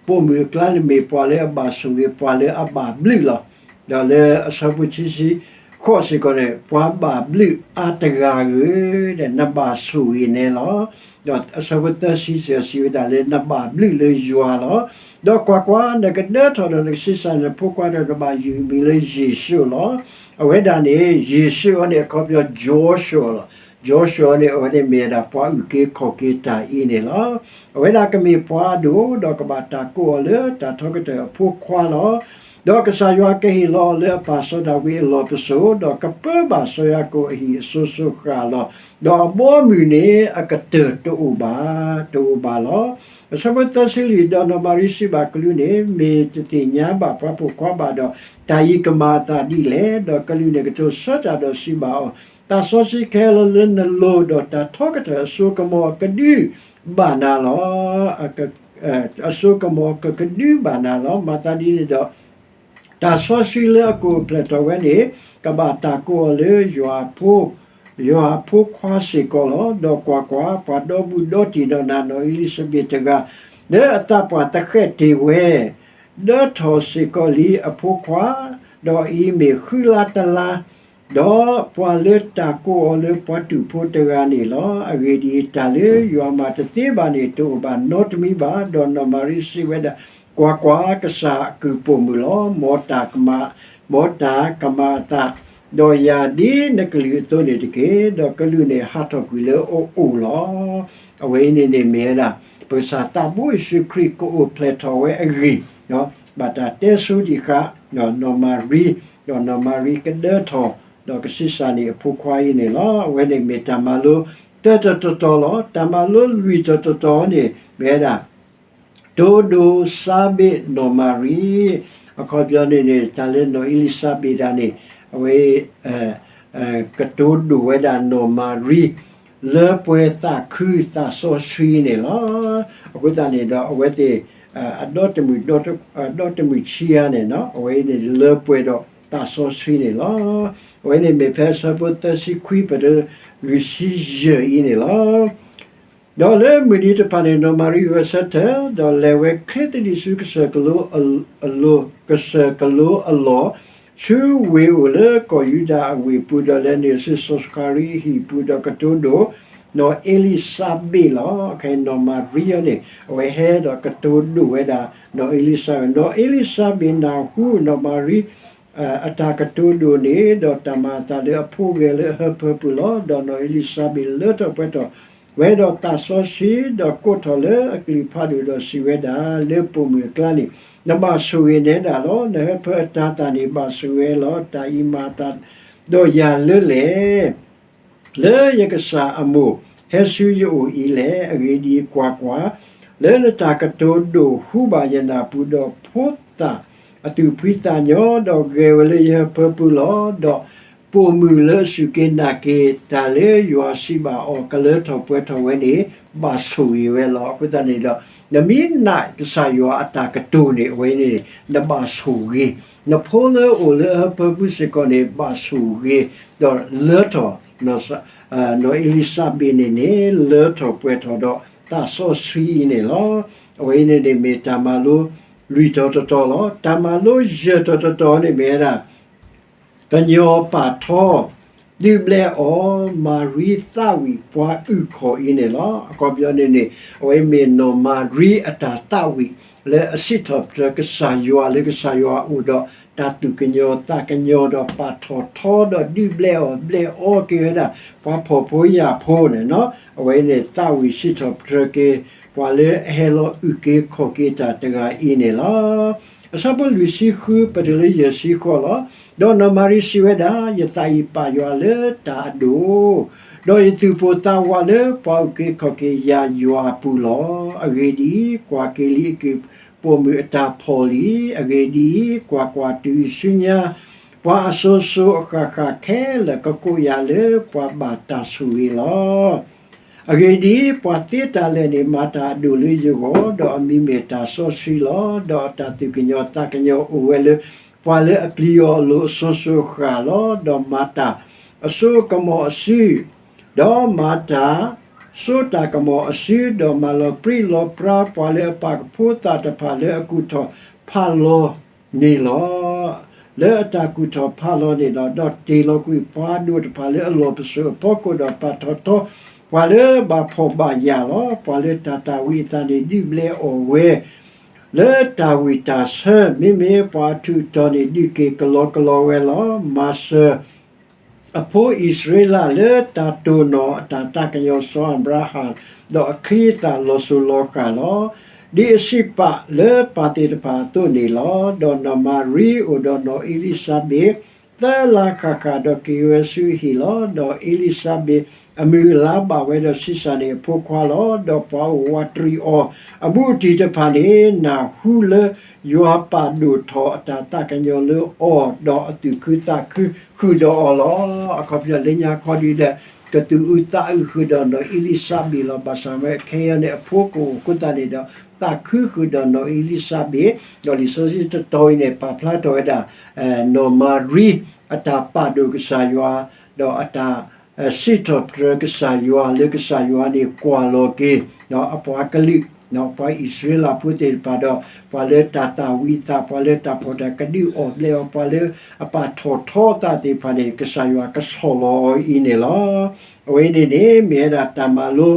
ပိာ်မုၣ်အကျါန့ၣ်မ့ၢ်ပှၤလၢအဘၣ်ဆိၣ်ဂ့ၤ ပှၤလၢအဘၣ်ဘျုးလီၤ. ဒီးလၢအဆၢဖိခံဆံဃိးစ့ၢ်ကီးန့ၣ် ပှၤဘၣ်ဘျုးအါတဂၤဧၢ, နဘၣ်ဆိၣ်ဂ့ၤနၤလီၤ. ဒီးအဆၢဖိသၢဆံစ့ၢ်ကီးစံးဝဲဒၣ်လၢ နဘၣ်ဘျုးလၢယွၤလီၤ. ဒီးကွၢ်ကွၢ်, နကဒၢထီၣ်ဒီးနကဆံးစၢ်နဖိခွါဒီး နဘၣ်ယုၢ်အမံၤလၢယ့ၣ်ၡူးလီၤ. အဝဲဒၣ်န့ၣ် ယ့ၣ်ၡူးအံၤန့ၣ် အခီပညီ Joshua လီၤ. Joshua န့ၣ် အဝဲန့ၣ်မ့ၢ်ဝဲဒၣ်ပှၤအုၣ်က့ၤခီၣ်က့ၤတၢ်အံၤန့ၣ်လီၤ. အဝဲဒၣ်ကမ့ၢ်ပှၤအဒိၣ်, ဒီးကဘၣ်တၢ်ကိးအီၤလၢတၢ်ထီကတၢၢ်အဖိခွါလီၤ. ဒီးကစၢ်ယွၤကဟ့ၣ်လီၤအီၤလၢအပၢ်စီၤဒၤဝံးအလီၢ်ပစိာ်, ဒီးကပၢဘၣ်စီၤယၤကိာ်အဟံၣ်အစိၤစိၤဃၣ်ဃၣ်လီၤ. ဒီးအဘီအမုၢ်န့ၣ်အကတၢၢ်တအိၣ်ဘၣ်, တအိၣ်ဘၣ်လီၤ. အဆၢဖိသၢဆံလွံၢ်, ဒီးနီၢ်မၤရံစံးဘၣ်ကလူးန့ၣ်, မ့ၢ်တသ့ၣ်ညါဘၣ်ပှၤပိာ်ခွါဘၣ်ဒီး, တၢ်အံၤကမၤအသးဒ်လဲၣ်. ဒီးကလူးန့ၣ်ကတိၤဆၢတၢ်ဒီးစံးဘၣ်အီၤ, သးစီဆှံခဲလၢာ်လၢနလိၤ, ဒီးတၢ်ထီကတၢၢ်အစိကမီၤကဒုဘၣ်နၤလီၤ. အစိကမီၤကကဒုဘၣ်နၤလီၤ. မၤသးဒ်န့ၣ်ဒီး တၢ်စီဆှံလၢအကိာ်အိၣ်ဖျဲၣ်ထီၣ်ဝဲန့ၣ် ကဘၣ်တၢ်ကိးအီၤလၢ ယွၤဖိခွါစ့ၢ်ကီးလီၤ. ဒီးကွၢ်ကွၢ်, ပှၤဒီဘူးဒီတံၢ်ဒီးနၤနီၢ်အ့လံၤစဘ့းတဂၤ, လၢအသးပှၢ်သဃဲးတ့ၢ်ဝဲ, ဒၢထီၣ်စ့ၢ်ကီးလံအဖိခွါ, ဒီးအံၤမ့ၢ်ဃုလါတလါ, ဒီးပှၤလၢတၢ်ကိးအီၤလၢပှၤတူာ်ဖိတဂၤန့ၣ်လီၤ. အဂ့ၢ်ဒ်အံၤ, တၢ်လၢယွၤမၤတသ့ဘၣ်န့ၣ် တအိၣ်ဘၣ်နီတမံၤဘၣ်. ဒီးနီၢ်မၤရံစံးဝဲဒၣ်, ကွၢ်ကွၢ်, ကစၢ်အကုၢ်ပိာ်မုၣ်လီၤ. မ်တၢ်ကမၤ, မ်တၢ်ကမၤအသး, ဒီးယၤဒ်နကလုၢ်အသိးန့ၣ်တက့ၢ်. ဒီးကလူးန့ၣ်ဟးထီၣ်ကွံာ်လၢအအိၣ်လီၤ. အဝဲအံၤန့ၣ်န့ၣ်မ့ၢ်ဝဲဒၣ် ပကစၢ်သးဘိယ့ၣ်ၡူးခရံာ်ကအိၣ်ဖျဲၣ်ထီၣ်ဝဲအဂ့ၢ်, ဘၣ်တၢ်တဲဆိဒံးဃာ် နီၢ်မၤရံ, ဒီးနီၢ်မၤရံကဒၢထီၣ်, ဒီးကဆံးစၢ်န့ၢ်အဖိခွါအံၤန့ၣ်လီၤ. အဝဲန့ၣ်မ့ၢ်တၢ်မၤလိတၢတတီၤတီၤလီၤ. တၢ်မၤလိလွံၢ်တီၤတတီၤန့ၣ် မ့ၢ်ဝဲဒၣ် တိဒိၣ်စါဘ့းနီၢ်မၤရံ, အခီပညီန့ၣ်န့ၣ် တၢ်လၢနီၢ်အ့လံၤစဘ့းဒၣ်န့ၣ် အဝဲ ကတိၤဒိၣ်ဝဲဒၣ်နီၢ်မၤရံ လၢပှဲၤသးခုသးစီဆှံန့ၣ်လီၤ. အဃိသတးန့ၣ်ဒီး အဝဲသ့ၣ် အဒီတမုၢ်, အဒီတမုၢ်ဆံးအါန့ၣ် အဝဲအံၤန့ၣ်လၢပှဲၤဒီးသးစီဆှံန့ၣ်လီၤ. အဝဲန့ၣ်မ့ၢ်ဖဲအဆၢဖိသၢဆံခွံပတုၤ လွံၢ်ဆံယဲၢ်အံၤန့ၣ်လီၤ. ဒီးလၢမုၢ်နံၤတဖၣ်န့ၣ် နီၢ်မၤရံဂဲၤဆၢထၢၣ်, ဒီးလဲၤဝဲချ့သဒံးဆူကစၢၢ်ကလိအလိၤ, ကစၢၢ်ကလိအလီၢ်, ဆူဝ့ၢ်အိၣ်လၢကီၢ်ယူဒၤအဝ့ၢ်ပူၤ, ဒီးလဲၤနုာ်ဆူစီၤစဃၤရံအဟံၣ်ပူၤ, ဒီးကတိၤဒိၣ် နီၢ်အ့လံၤစဘ့းလီၤ. ခဲအံၤနီၢ်မၤရံအံၤန့ၣ် အဝဲဟဲဒီးကတိၤဒိၣ်ဝဲဒၣ်နီၢ်အ့လံၤစဘ့း, နီၢ်အ့လံၤစဘ့းနၢ်ဟူနီၢ်မၤရံ အတၢ်ကတိၤဒိၣ်န့ၣ်, ဒီးတၢ်မၤအသးလၢအဖိဂဲၤလၢအဟၢဖၢပူၤလီၤ. ဒီးနီၢ်အ့လံၤစဘ့းလၢထီၣ်ပှဲၤထီၣ်ဝဲဒီးသးစီဆှံ, ဒီးကိးထီၣ်လၢအကလုၢ်ဖးဒိၣ်ဒီးစံးဝဲဒၣ်, လၢပိာ်မုၣ်အကျါန့ၣ် နဘၣ်ဆိၣ်ဂ့ၤနၤဒၣ်လီၤ. နဟၢဖၢအတၤသၣ်န့ၣ် ဘၣ်ဆိၣ်ဂ့ၤလီၤ. တၢ်အံၤမၤအသးဒီးယၤလၢလဲၣ် လၢယကစၢ်အမိၢ်ဟဲဆူယအိၣ်အံၤလဲၣ်. အဂ့ၢ်ဒ်အံၤ, ကွၢ်ကွၢ်, လၢနတၢ်ကတိၤဒိၣ်ဟူဘၣ်ယနၢ်ပူၤ, ဒီးဖိသၣ်အသူၣ်ဖှံသးညီ, ဒီးဂဲၤဝဲလၢယဟၢဖၢပူၤလီၤ. ဒီးပိာ်မုၣ်လၢအစူၢ်က့ၤနာ်က့ၤတၢ်လၢယွၤစံးဘၣ်အီၤ ကလၢထီၣ်ပှဲၤထီၣ်ဝဲန့ၣ် ဘၣ်ဆိၣ်ဂ့ၤဝဲလီၤ. အဃိသတးန့ၣ်ဒီး နမ့ၢ်နာ်ကစၢ်ယွၤအတၢ်ကတိၤန့ၣ် အဝဲန့ၣ် နဘၣ်ဆိၣ်ဂ့ၤ, နဖိလၢအအိၣ်လၢအဟၢဖၢပူၤစ့ၢ်ကီးန့ၣ် ဘၣ်ဆိၣ်ဂ့ၤ, ဒီးလၢထီၣ် နီၢ်အ့လံၤစဘ့းန့ၣ်န့ၣ် လၢထီၣ်ပှဲၤထီၣ်ဒီးသးစီဆှံအံၤန့ၣ်လီၤ. အဝဲအံၤန့ၣ်န့ၣ်မ့ၢ်တၢ်မၤလိလွံၢ်တီၤတတီၤလီၤ. တၢ်မၤလိယဲၢ်တီၤတတီၤန့ၣ်မ့ၢ်ဝဲဒၣ် ကညီပာ်ထီ ဒုးဘျဲးအီၤ မၤရံသးဝံၣ်ပှၤအုၣ်ခီၣ်အံၤန့ၣ်လီၤ. အခီပညီန့ၣ်န့ၣ် အဝဲမ့ၢ်နီၢ်မၤရံအတၢ်သးဝံၣ် လၢအစံးထီၣ်ပတြၢၤကစၢ်ယွၤ လၢကစၢ်ယွၤအိၣ်ဒီးတၢ်သူၣ်ကညီၤသးကညီၤဒီး ပာ်ထီၣ်ထီဒီးဒုးဘျဲးအီၤ ဘျဲးအီက့ၤဝဲဒၣ် ပှၤဖှီၣ်ဖိယာ်ဖိန့ၣ်လီၤ. အဝဲန့ၣ်သးဝံၣ်စံးထီၣ်ပတြၢၤက့ၤ ပှၤလၢအဟဲလီၤအုၣ်က့ၤခီၣ်က့ၤတၢ်တဂၤအံၤန့ၣ်လီၤ. အဆၢဖိလွံၢ်ဆံဃု ပတုၤလၢယဲၢ်ဆံဃိးလီၤ. ဒီးနီၢ်မၤရံစံးဝဲဒၣ်, ယသးအံၤပာ်ယွၤလၢတၢ်အဒိၣ်, ဒီးယသူၣ်ပိၢ်သးဝးလၢပှၤအုၣ်က့ၤခီၣ်က့ၤယၤယွၤအပူၤလီၤ. အဂ့ၢ်ဒ်အံၤ, ကွၢ်က့ၤလံ, အက့ၢ်ပိာ်မုၣ်အတၢ်ဖီၣ်လံ. အဂ့ၢ်ဒ်အံၤ, ကွၢ်ကွၢ်, တုၤအံၤဆူညါ ပှၤအစိၤစိၤအဃၣ်ဃၣ်ခဲလၢာ် ကကိးယၤလၢပှၤဘၣ်တၢ်ဆိၣ်ဂ့ၤလီၤ. အဂ့ၢ်ဒ်အံၤ, ပှၤသ့တၢ်လဲၢ်န့ၣ် မၤတၢ်အဒိၣ်လၢယဂီၢ်, ဒီးအမံၤမ့ၢ်တၢ်စီဆှံလီၤ. ဒီးအတၢ်သူၣ်ကညီၤသးကညီၤအိၣ်ဝဲလၢ ပှၤလၢအပျံၤအီၤအလိၤအစိၤစိၤအဃၣ်လီၤ. ဒီးမၤတၢ်အစိအကမီၤအစု, ဒီးမၤတၢ်စိတၢ်ကမီၤအစု, ဒီးမၤလီၤပြံလီၤပြါပှၤလၢအပာ်ကဖိသၣ်တဖၣ်လၢအကူၣ်ထီၣ်ဖးလီၤန့ၣ်လီၤ. လၢအတၢ်ကူၣ်ထီၣ်ဖးလီၤန့ၣ်လီၤ. ဒီးတ့ၢ်လီၤကွံာ်ပှၤဒိၣ်တဖၣ်လၢအလီၢ်ပစိာ်အဖီခိၣ်, ဒီးပာ်ထီၣ်ထီပှၤလၢဘၣ်ဖှီၣ်ဘၣ်ယာ်လီၤ. ပှၤလၢတၢ်သၣ်ဝံၤအသးန့ၣ် ဒုးဘျဲးအီၣ်ဝဲ လၢတၢ်ဝံၣ်တၢ်ဆၢ, မ့မ့ၢ်ပှၤအထူးအတီၤန့ၣ် ဒုးက့ၤကလီကလီဝဲလီၤ. မၤစၢၤ အဖိအံၣ်စရ့လးလၢတၢ်တိၢ်နီၣ်အတၢ်သးကညီၤစီၤအၤဘြၤဟၣ်, ဒီးအချံအသၣ်လီၤစိၤလီၤဃၣ်လီၤ. ဒ်အစံးပာ်လၢပၢ်သ့ၣ်တဖၣ်အသိးန့ၣ်လီၤ. ဒီးနီၢ်မၤရံအိၣ်ဒီးနီၢ်အ့လံၤစဘ့း သၢလါဃၣ်ဃၣ်, ဒီးက့ၤဝဲဆူအဟံၣ်လီၤ. ဒီးအ့လံၤစဘ့းအမုၢ်အလါဘၣ်ဝဲဒီးဆံးစၢ်န့ၢ်အဖိခွါလီၤ. ဒီးပှၤအိၣ်ဝးတရံးအီၤ အဘူးအတံၢ်တဖၣ်န့ၣ် နၢ်ဟူလၢယွၤပာ်ဒိၣ်ထီၣ်အတၢ်သးကညီၤလၢအီၤ, ဒီးအသူၣ်ခုသးခုဃုာ်ဒီးအီၤလီၤ. အခီပညီလၢညါခီဒုဒီး ကသူၣ်အုးသးအုးဃုာ်ဒီးနီၢ်အ့လံၤစဘ့းလီၤ. ဘၣ်ဆၣ်ဝဲခဲအံၤန့ၣ် အဖိကအိၣ်အဃိသတးန့ၣ်ဒီး သးခုဃုာ်ဒီးနီၢ်အ့လံၤစဘ့း, ဒီးလံာ်စီဆှံတတီၤအံၤန့ၣ် ပာ်ဖျါထီၣ်ဝဲဒၣ် နီၢ်မၤရံ အတၢ်ပာ်ဒိၣ်ကစၢ်ယွၤ, ဒီးအတၢ် စံးထီၣ်ပတြၢၤကစၢ်ယွၤလၢကစၢ်ယွၤန့ၣ်ကွၢ်လီၤက့ၤ အပှၤကလုာ်, ပှၤအံၣ်စရ့လးဖိသ့ၣ်တဖၣ်ဒီး ပှၤလၢတၢ်သၣ်ဝံၤအသး, ပှၤလၢတၢ်ဖှီၣ်တၢ်ကဒုးအီၣ်ဘျဲးအီၤ, ပှၤလၢအပာ်ထီၣ်ထီအသးသ့ၣ်တဖၣ်န့ၣ် ကစၢ်ယွၤကဆီၣ်လီၤအီၤအံၤန့ၣ်လီၤ. အဝဲန့ၣ်န့ၣ် မ့ၢ်ဝဲဒၣ်တၢ်မၤလိ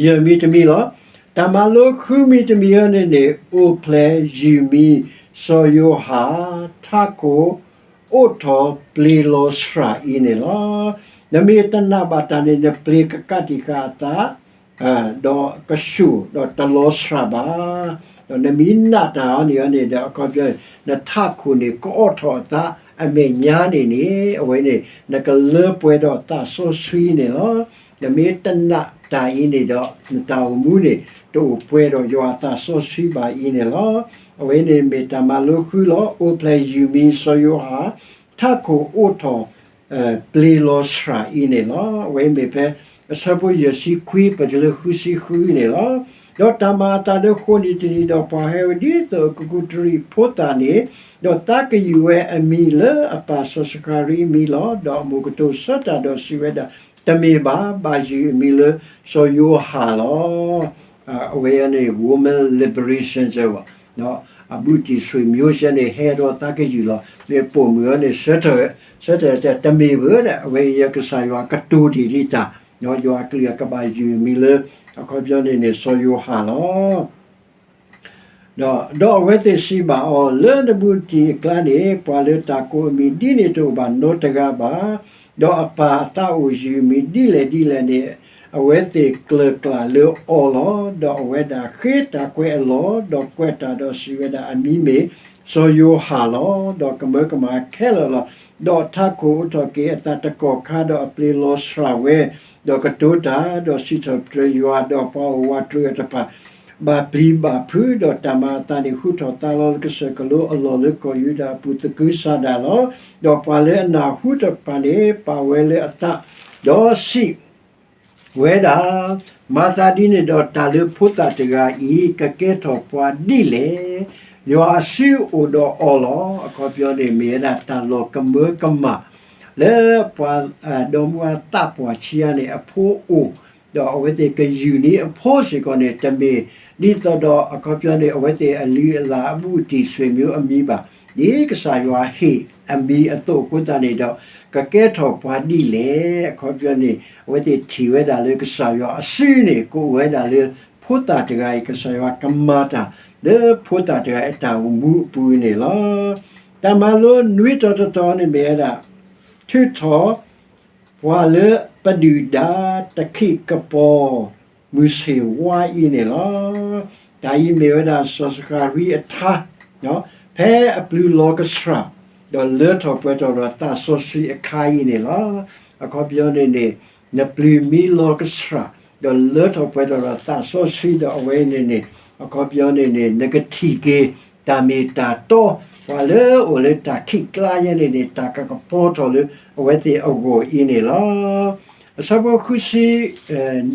ယဲၢ်မံၤတမံၤလီၤ. တၢ်မၤလိဃုမံၤတမံၤအံၤန့ၣ်န့ၣ် အိၣ်ဖျဲၣ်ယုၢ်မံၤ စီၤယိၤဟၣ် ထးခိၣ် အိးထီၣ်ပျ့ၤလီၤဆှၣ်အံၤန့ၣ်လီၤ. နမ့ၢ်တနာ်ဘၣ်တၢ်န့ၣ် နပျ့ၤကကးတံာ်ဃာ်အသး ဒီးကဆူၣ် ဒီးတလီၤဆှၣ်ဘၣ်. ဒီးနမ့ၢ်နာ်တၢ်အံၤန့ၣ်န့ၣ်ဒီး အခီပညီ နထးခိၣ်န့ၣ် ကအီၣ်ထီၣ်အသး အမဲာ်ညါန့ၣ်န့ၣ် အဝဲန့ၣ် နကလၢပှဲၤဒီးသးစီဆှံန့ၣ်လီၤ. နမ့ၢ်တနာ်တၢ်အံၤန့ၣ်ဒီး နတၢ်အိၣ်မူန့ၣ် တအိၣ်ပှဲၤဒီးယွၤအသးစီဆှံဘၣ်အံၤန့ၣ်လီၤ. အဝဲန့ၣ်မ့ၢ်တၢ်မၤလိဃုလီၤ. အိၣ်ဖျဲၣ်ယုၢ်မံၤစီၤယိၤဟၣ် ထးခိၣ်အိးထီၣ် ပျ့ၤလီၤဆှၣ်အံၤန့ၣ်လီၤ. အဝဲမ့ၢ်ဖဲအဆၢဖိယဲၢ်ဆံခွံ ပတုၤလၢဃုဆံဃုန့ၣ်လီၤ. ဒီးတၢ်မၤအသးလၢဃိးနံၣ်တနံၤဒီး ပှၤဟဲဝဲဒ်သိးအကကူးတရံးဖိသၣ်န့ၣ်, ဒီးသးကယူၢ်ဝဲအမံၤလၢအပၢ်စီၤစကၤရံအမံၤလီၤ. ဒီးအမိၢ်ကတိၤဆၢတၢ်ဒီးစံးဝဲဒၣ်, တမ့ၢ်ဘၣ်, ဘၣ်ယုၢ်အမံၤလၢစီၤယိၤဟၣ်လီၤ. အဝဲန့ၣ် woman liberation စၢၤဘၣ်, အဘူးတံၢ်ဆွေမျိုးစၢၤန့ၣ် ဟဲဒီးသးကယူၢ်လီၤ. မ့ၢ်ပိာ်မုၣ်အံၤန့ၣ် ဆၢထၢၣ်, ဆၢထၢၣ်တဲ တမ့ၢ်ဘၣ်ဒီး အဝဲအံၤကစၢ်ယွၤကတိၤတ့ၢ်လံတၢ်, ယွၤအကလုၢ်အကဘၣ်ယုၢ်အမံၤလၢ အခီပညီန့ၣ်န့ၣ် စီၤယိၤဟၣ်လီၤ. ဒီး ဒီးအဝဲသ့ၣ်စံးဘၣ်အီၤ, လၢနဘူးနတံၢ်အကျါန့ၣ် ပှၤလၢတၢ်ကိးအမံၤဒ်န့ၣ်တအိၣ်ဘၣ်နီတဂၤဘၣ်. ဒီးအပၢ်အသးအိၣ်ယုၢ်အမံၤဒ်လဲၣ်ဒ်လဲၣ်န့ၣ် အဝဲသ့ၣ်ကျၢၢ်ကျၢ်လၢအီၤလီၤ. ဒီးအဝဲဒၣ်ဃ့တၢ်ကွဲးအလီၢ်, ဒီးကွဲးတၢ်ဒီးစံးဝဲဒၣ်, အမံၤမ့ၢ်စီၤယိၤဟၣ်လီၤ. ဒီးကမၢကမၣ်ခဲလၢာ်လီၤ. ဒီးထးခိၣ်အိးထီၣ်က့ၤအသးတကီၢ်ခါ, ဒီးအပျ့ၤလီၤဆှၣ်ဝဲ, ဒီးကတိၤတၢ်, ဒီးစံးထီၣ်ပတြၢၤယွၤ, ဒီးပှၤအိၣ်ဝးတရံးအီၤတဖၣ် ဘၣ်ပျံၤဘၣ်ဖုး, ဒီးတၢ်မၤအသးန့ၣ် ဟူထီၣ်သါလီၤလၢကစၢၢ်ကလိအလီၢ်လၢကီၢ်ယူဒၤအပူၤသကုၤဆးဒးလီၤ. ဒီးပှၤလၢအနၢ်ဟူတဖၣ်န့ၣ် ပာ်ဝဲလၢအသး, ဒီးစံးဝဲဒၣ်, မၤသးဒ်န့ၣ်ဒီး တၢ်လၢဖိသၣ်တဂၤအံၤ ကကဲထီၣ်ပှၤဒ်လဲၣ်. ယွၤအစုအိၣ်ဒီးအီၤလီၤ. အခီပညီန့ၣ် မ့ၢ်ဝဲဒၣ်တၢ်လီၤကမၢကမၣ် လၢပှၤ ဒီမါဝၤသးပှၢ်ခံဂၤန့ၣ် အဖိအိၣ်, ဒီးအဝဲသ့ၣ်ကယူၢ်န့ၢ်အဖိစ့ၢ်ကီးန့ၣ် တမ့ၢ်ဒ်သိးဒီး အခီပညီန့ၣ် အဝဲသ့ၣ်အလုၢ်အလၢ်အဘူးအတံၢ်ဆွေမျိုးအမံၤဘၣ်. ဒ်ကစၢ်ယွၤဟ့ၣ်အမံၤအသိးအဃိသတးန့ၣ်ဒီး ကကဲထီၣ်ပှၤဒ်လဲၣ်. အခီပညီန့ၣ် အဝဲသ့ၣ်ထံၣ်ဝဲဒၣ်လၢကစၢ်ယွၤအစုန့ၣ် ကအိၣ်ဝဲဒၣ်လၢဖိသၣ်တဂၤအံၤ, ကစၢ်ယွၤကမၤတၢ်လၢဖိသၣ်တဂၤအတၢ်အိၣ်မူအပူၤန့ၣ်လီၤ. တၢ်မၤလိနွံတီၤတတီၤန့ၣ်မ့ၢ်ဝဲဒၣ် ထုးထီၣ် ပှၤလၢပဒုၣ်ဒါတခ့ၣ်ကပီၤ မုၢ်ဆ့ၣ်ဝါအံၤန့ၣ်လီၤ. တၢ်အံၤမ့ၢ်ဝဲဒၣ်စီၤစဃၤရံအထါ, ဖဲအပျုၤလီၤကဆှၣ်, ဒီးလၢထီၣ်ပှဲၤထီၣ်ဒီးသးစီဆှံအခါအံၤန့ၣ်လီၤ. အခီပညီန့ၣ်န့ၣ် နပျုၤမံလီၤကဆှၣ်, ဒီးလၢထီၣ်ပှဲၤထီၣ်ဒီးသးစီဆှံ, ဒီးအဝဲအံၤန့ၣ်န့ၣ် အခီပညီန့ၣ်န့ၣ် နကထံၣ်က့ၤ တၢ်မ့ၢ်တၢ်တီ, ပှၤလၢအအိၣ်လၢတၢ်ခံးကျါယဲန့ၣ်န့ၣ် တၢ်ကကပီၤထီၣ်လၢအဝဲသ့ၣ်အဂီၢ်အံၤန့ၣ်လီၤ. အဆၢဖိဃုဆံ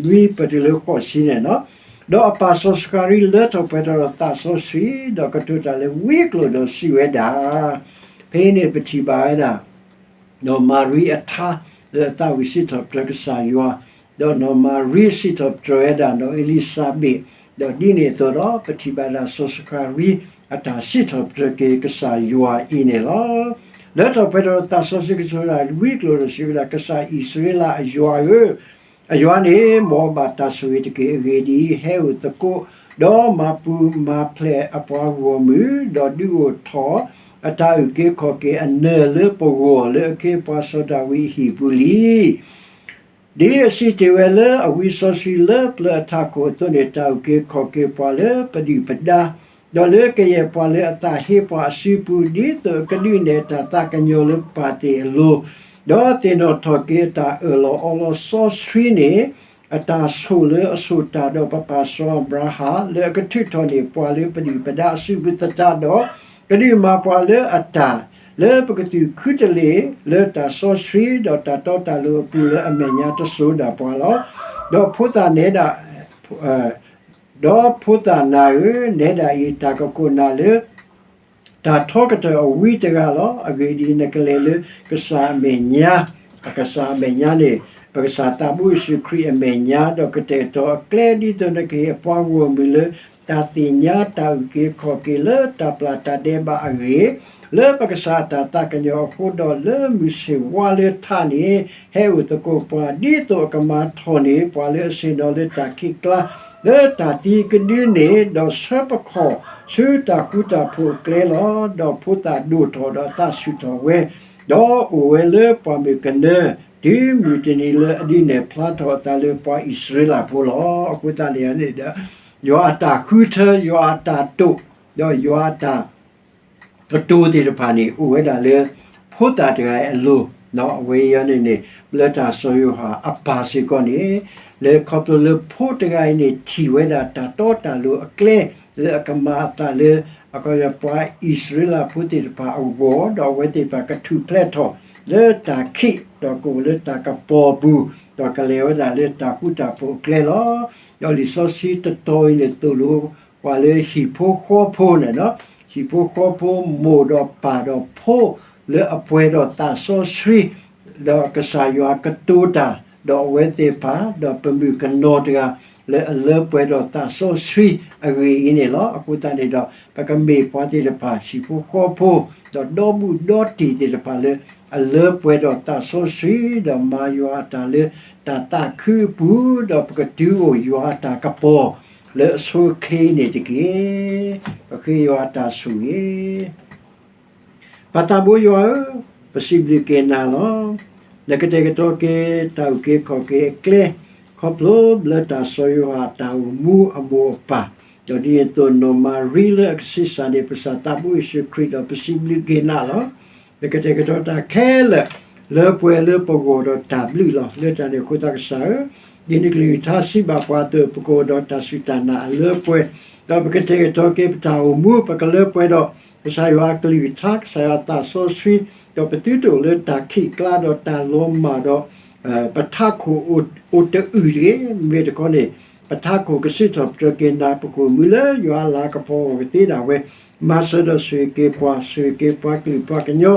နွံ ပတုၤလၢဃိးဆံန့ၣ်လီၤ. ဒီးအပၢ်စီၤစဃၤရံလၢထီၣ်ပှဲၤထီၣ်ဒီးသးစီဆှံ, ဒီးကတိၤတၢ်လၢဝံကျိာ်ဒီးစံးဝဲဒၣ်, ဖဲအံၤန့ၣ်ပထံၣ်ဘၣ်ဝဲဒၣ် နီၢ်မၤရံအထါလၢအသးဝံၣ်စံးထီၣ်ပတြၢၤကစၢ်ယွၤ, ဒီးနီၢ်မၤရံစံးထီၣ်ပတြၢၤဝဲဒၣ်နီၢ်အ့လံၤၡါဘ့း, ဒီးဒ်န့ၣ်အသိးဒီး ပထံၣ်ဘၣ်ဒၣ်စီၤစဃၤရံ အတၢ်စံးထီၣ်ပတြၢၤက့ၤကစၢ်ယွၤအံၤန့ၣ်လီၤ. လၢထီၣ်ပှဲၤထီၣ်ဒီးသးစီဆှံ ကတိၤတၢ်လၢဝံကျိာ်ဒီးစံးဝဲဒၣ်, ကစၢ်အံၣ်စရ့လးအယွၤဧၢ, အယွၤန့ၣ် မ်အဘၣ်တၢ်ဆိၣ်ဂ့ၤတက့ၢ်. အဂ့ၢ်ဒ်အံၤ, ဟဲအိၣ်သကိး, ဒီးမၤပူၤမၤဖျဲးအပှၤဂီၢ်မုၢ်, ဒီးဒုးအိၣ်ထီၣ်အတၢ်အုၣ်က့ၤခီၣ်က့ၤအနၢၤလၢပဂီၢ်, လၢအခ့အပှၤစီၤဒၤဝံးအဟံၣ်ပူၤလံ. ဒ်အစံးတ့ၢ်ဝဲလၢအဝံစီဆှံလၢပျၢၤအထးခိၣ်အသိးန့ၣ်, တၢ်အုၣ်က့ၤခီၣ်က့ၤပှၤလၢပဒုၣ်ပဒါ, ဒီးလၢကယဲၢ်ပှၤလၢအသးဟ့ပှၤအစုပူၤ, ဒ်သိးအကဒုးနဲၣ်တၢ်သးကညီၤလၢပၢ်သ့ၣ်အလိၤ, ဒီးသ့ၣ်နီၣ်ထီၣ်က့ၤအတၢ်အၢၣ်လီၤအီလီၤစီဆှံန့ၣ်, အတၢ်ဆိၣ်လၢအဆိၣ်တၢ်ဒီးပပၢ်စီၤအၤဘြၤဟၣ်, လၢအကထုးထီၣ်န့ၢ်ပှၤလၢပဒုၣ်ပဒါအစုပူၤသတးဒီး, ကဒုးမၤပှၤလၢအတၢ် လၢပကသူၣ်ခုသလ့ၣ်လၢတၢ်စီဆှံ, ဒီးတၢ်တီတၢ်လိၤအပူၤလၢအမဲာ်ညါတစိၤဒၣ်ပှၤလီၤ. ဒီးဖိသၣ်နဲဒၣ်, ဒီးဖိသၣ်နၤဧၢ, နဲဒၣ်အံၤတၢ်ကကိးနၤလၢ တၢ်ထီကတၢၢ်အဝံတဂၤလီၤ. အဂ့ၢ်ဒ်အံၤ, နကလဲၤလၢကစၢ်အမဲာ်ညါ, အကစၢ်အမဲာ်ညါန့ၣ် ပကစၢ်သးဘိယ့ၣ်ၡူးခရံာ်အမဲာ်ညါ, ဒီးကတဲာ်ကတီၤအကျဲ ဒ်သိးနကဟ့ၣ်အပှၤဂီၢ်မုၢ်လၢတၢ်သ့ၣ်ညါတၢ်အုၣ်က့ၤခီၣ်က့ၤလၢတၢ်ပျၢ်တၢ်ဒဲးဘးအဂ့ၢ်, လၢပကစၢ်အတၢ်သးကညီၤအဃိ, ဒီးလၢမုၢ်ဆ့ၣ်ဝါလၢထးန့ၣ် ဟဲအိၣ်သကိးပှၤ, ဒ်သိးအကမၤထီၣ်န့ၢ်ပှၤလၢအဆ့ၣ်နီၤလၢတၢ်ခံးကျါ လၢတၢ်သံကဒုန့ၣ်, ဒီးဆှၢပခီၣ်ဆူတၢ်ဃူတၢ်ဖိးအကျဲလီၤ. ဒီးဖိသၣ်ဒိၣ်ထီၣ်ဒီးအသးဆူၣ်ထီၣ်ဝဲ, ဒီးအိၣ်ဝဲလၢပှၢ်မုၢ်ကနၢ, တုၤမုၢ်တနံၤလၢအဒုးနဲၣ်ဖျါထီၣ်အသးလၢပှၤအံၣ်စရ့လးဖိလီၤ. အဃိသတးန့ၣ်န့ၣ်ဒီး ယွၤအတၢ်ဃုထၢ, ယွၤအတၢ်တိာ်, ဒီးယွၤအတၢ် ကတိၤသ့ၣ်တဖၣ်န့ၣ် အိၣ်ဝဲဒၣ်လၢဖိသၣ်တဂၤအံၤအလိၤ, အဝဲအံၤန့ၣ်န့ၣ် လၢတၢ်စီၤယိၤဟၣ်အပၢ်စ့ၢ်ကီးန့ၣ်, လၢခီဖျိလၢဖိတဂၤအံၤန့ၣ် ထံၣ်ဝဲဒၣ်တၢ်တီတၢ်လိၤအကျဲ လၢအကမၤအသးလၢ အခီပညီပှၤအံၣ်စရ့လးဖိသ့ၣ်တဖၣ်အဂီၢ်, ဒီးအဝဲသ့ၣ်တဖၣ်ကထူၣ်ဖျဲးထီၣ်လၢတၢ်ခံး, ဒီးကအိၣ်လၢတၢ်ကပီၤပူၤ, ဒီးကလဲၤဝဲဒၣ်လၢတၢ်ဃူတၢ်ဖိးအကျဲလီၤ. ဒီးလံာ်စီဆှံတတီၤအံၤန့ၣ် သိၣ်လိပှၤလၢဟံၣ်ဖိဃီဖိန့ၣ်, ဟံၣ်ဖိဃီဖိ မိၢ်ဒီးပၢ်ဒီးဖိ လၢအပှဲၤဒီးသးစီဆှံ, ဒီးကစၢ်ယွၤကတိၤတၢ်, ဒီးအဝဲသ့ၣ်တဖၣ် ဒီးပမုၣ်ကနီၤတဂၤ လၢအလၢပှဲၤဒီးသးစီဆှံအဂ့ၢ်အံၤန့ၣ်လီၤ. အဃိသတးန့ၣ်ဒီး ပကမ့ၢ်ပှၤသ့ၣ်တဖၣ် ဟံၣ်ဖိဃီဖိ ဒီးဒီဘူးဒီတံၢ်သ့ၣ်တဖၣ်လၢ အလၢပှဲၤဒီးသးစီဆှံ, ဒီးမၤယွၤအတၢ်လၢတၢ်သးခုအပူၤ, ဒီးပကတုၤအိၣ်ယွၤအတၢ်ကပီၤ လၢအဆိအချ့န့ၣ်တက့ၢ်. ပဃ့ယွၤအတၢ်ဆိၣ်ဂ့ၤ ပၢ်သးဘိယွၤဧၢ, ပစံးဘျုးက့ၤနၤလီၤ. နကတဲာ်ကတီၤက့ၤတၢ်အုၣ်က့ၤခီၣ်က့ၤအကျဲ, ခီဖျိလၢတၢ်စီၤယိၤဟၣ်အတၢ်အိၣ်မူအမိၢ်အပၢ်, ဒီးဒ်န့ၣ်အသိးနီၢ်မၤရံလၢအကဆံးစၢ်န့ၢ် ပကစၢ်သးဘိယ့ၣ်ၡူးခရံာ်, ဒီးပစံးဘျုးက့ၤနၤလီၤ. နကတဲာ်ကတီၤတၢ်ခဲလၢာ် လၢပှဲၤလၢပဂီၢ်ဒီးတၢ်ဘျုးလီၤ. လၢတၢ်န့ၣ်အဃိသတးကစၢ်ဧၢ, ဒ်နကလုၢ်ကထါစံးဘၣ်ပှၤအသိး ပကအိၣ်ဒီးတၢ်စူၢ်တၢ်နာ်အလၢပှဲၤ, ဒီးပကတဲာ်ကတီၤက့ၤပတၢ်အိၣ်မူ ပကလၢပှဲၤဒီး ကစၢ်ယွၤအကလုၢ်ကထါ ကစၢ်ယွၤအသးစီဆှံ, ဒီးပသုတအိၣ်လၢတၢ်ခံးကျါဒီးတၢ်လီၤမၢ်ဒီး ပထးခိၣ်အိၣ်တအုၢ်တဂ့ၤ, မ့မ့ၢ်တခီန့ၣ် ပထးခိၣ်ကစံးထီၣ်ပတြၢၤက့ၤနၤ ပကအိၣ်မူလၢယွၤအလၤကပီၤအဂီၢ်ကသ့ဒၣ်ဝဲ, မၤစၢၤဒီးဆိၣ်ဂ့ၤက့ၤပှၤ, ဆိၣ်ဂ့ၤက့ၤပှၤကလုာ်ပှၤကညီ,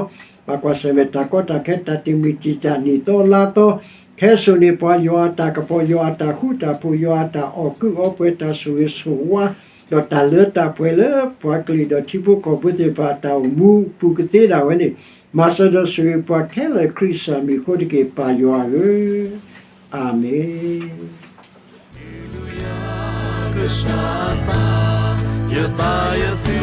ဘၣ်ကွၢ်ဆၢၣ်မဲာ်တၢ်ကီတၢ်ခဲ တၢ်တံာ်မုၢ်တံာ်တာ်နံၣ်သီလါသီ, ခဲစိာ်န့ၢ်ပှၤယွၤအတၢ်ကပီၤ, ယွၤအတၢ်ဃူတၢ်ဖိး, ယွၤအတၢ်အီၣ်ကုးအီပှဲၤ, တၢ်ဆိၣ်ဂ့ၤဆိၣ်ဝါ, ဒီးတၢ်လၢတၢ်ပှဲၤလၢပှၤကလုာ်ဒီးထံဖိကီၢ်ဖိသ့ၣ်တဖၣ်အတၢ်အိၣ်မူပူၤကသ့ဒၣ်ဝဲန့ၣ်, မၤစၢၤဒီးဆိၣ်ဂ့ၤပှၤခဲလၢာ် ခရံာ်စၢ်မံၤအဃိတက့ၢ် ပၢ်ယွၤဧၢ, အၤမ့ၣ်. ကစၢ်အသး, ယသးယသ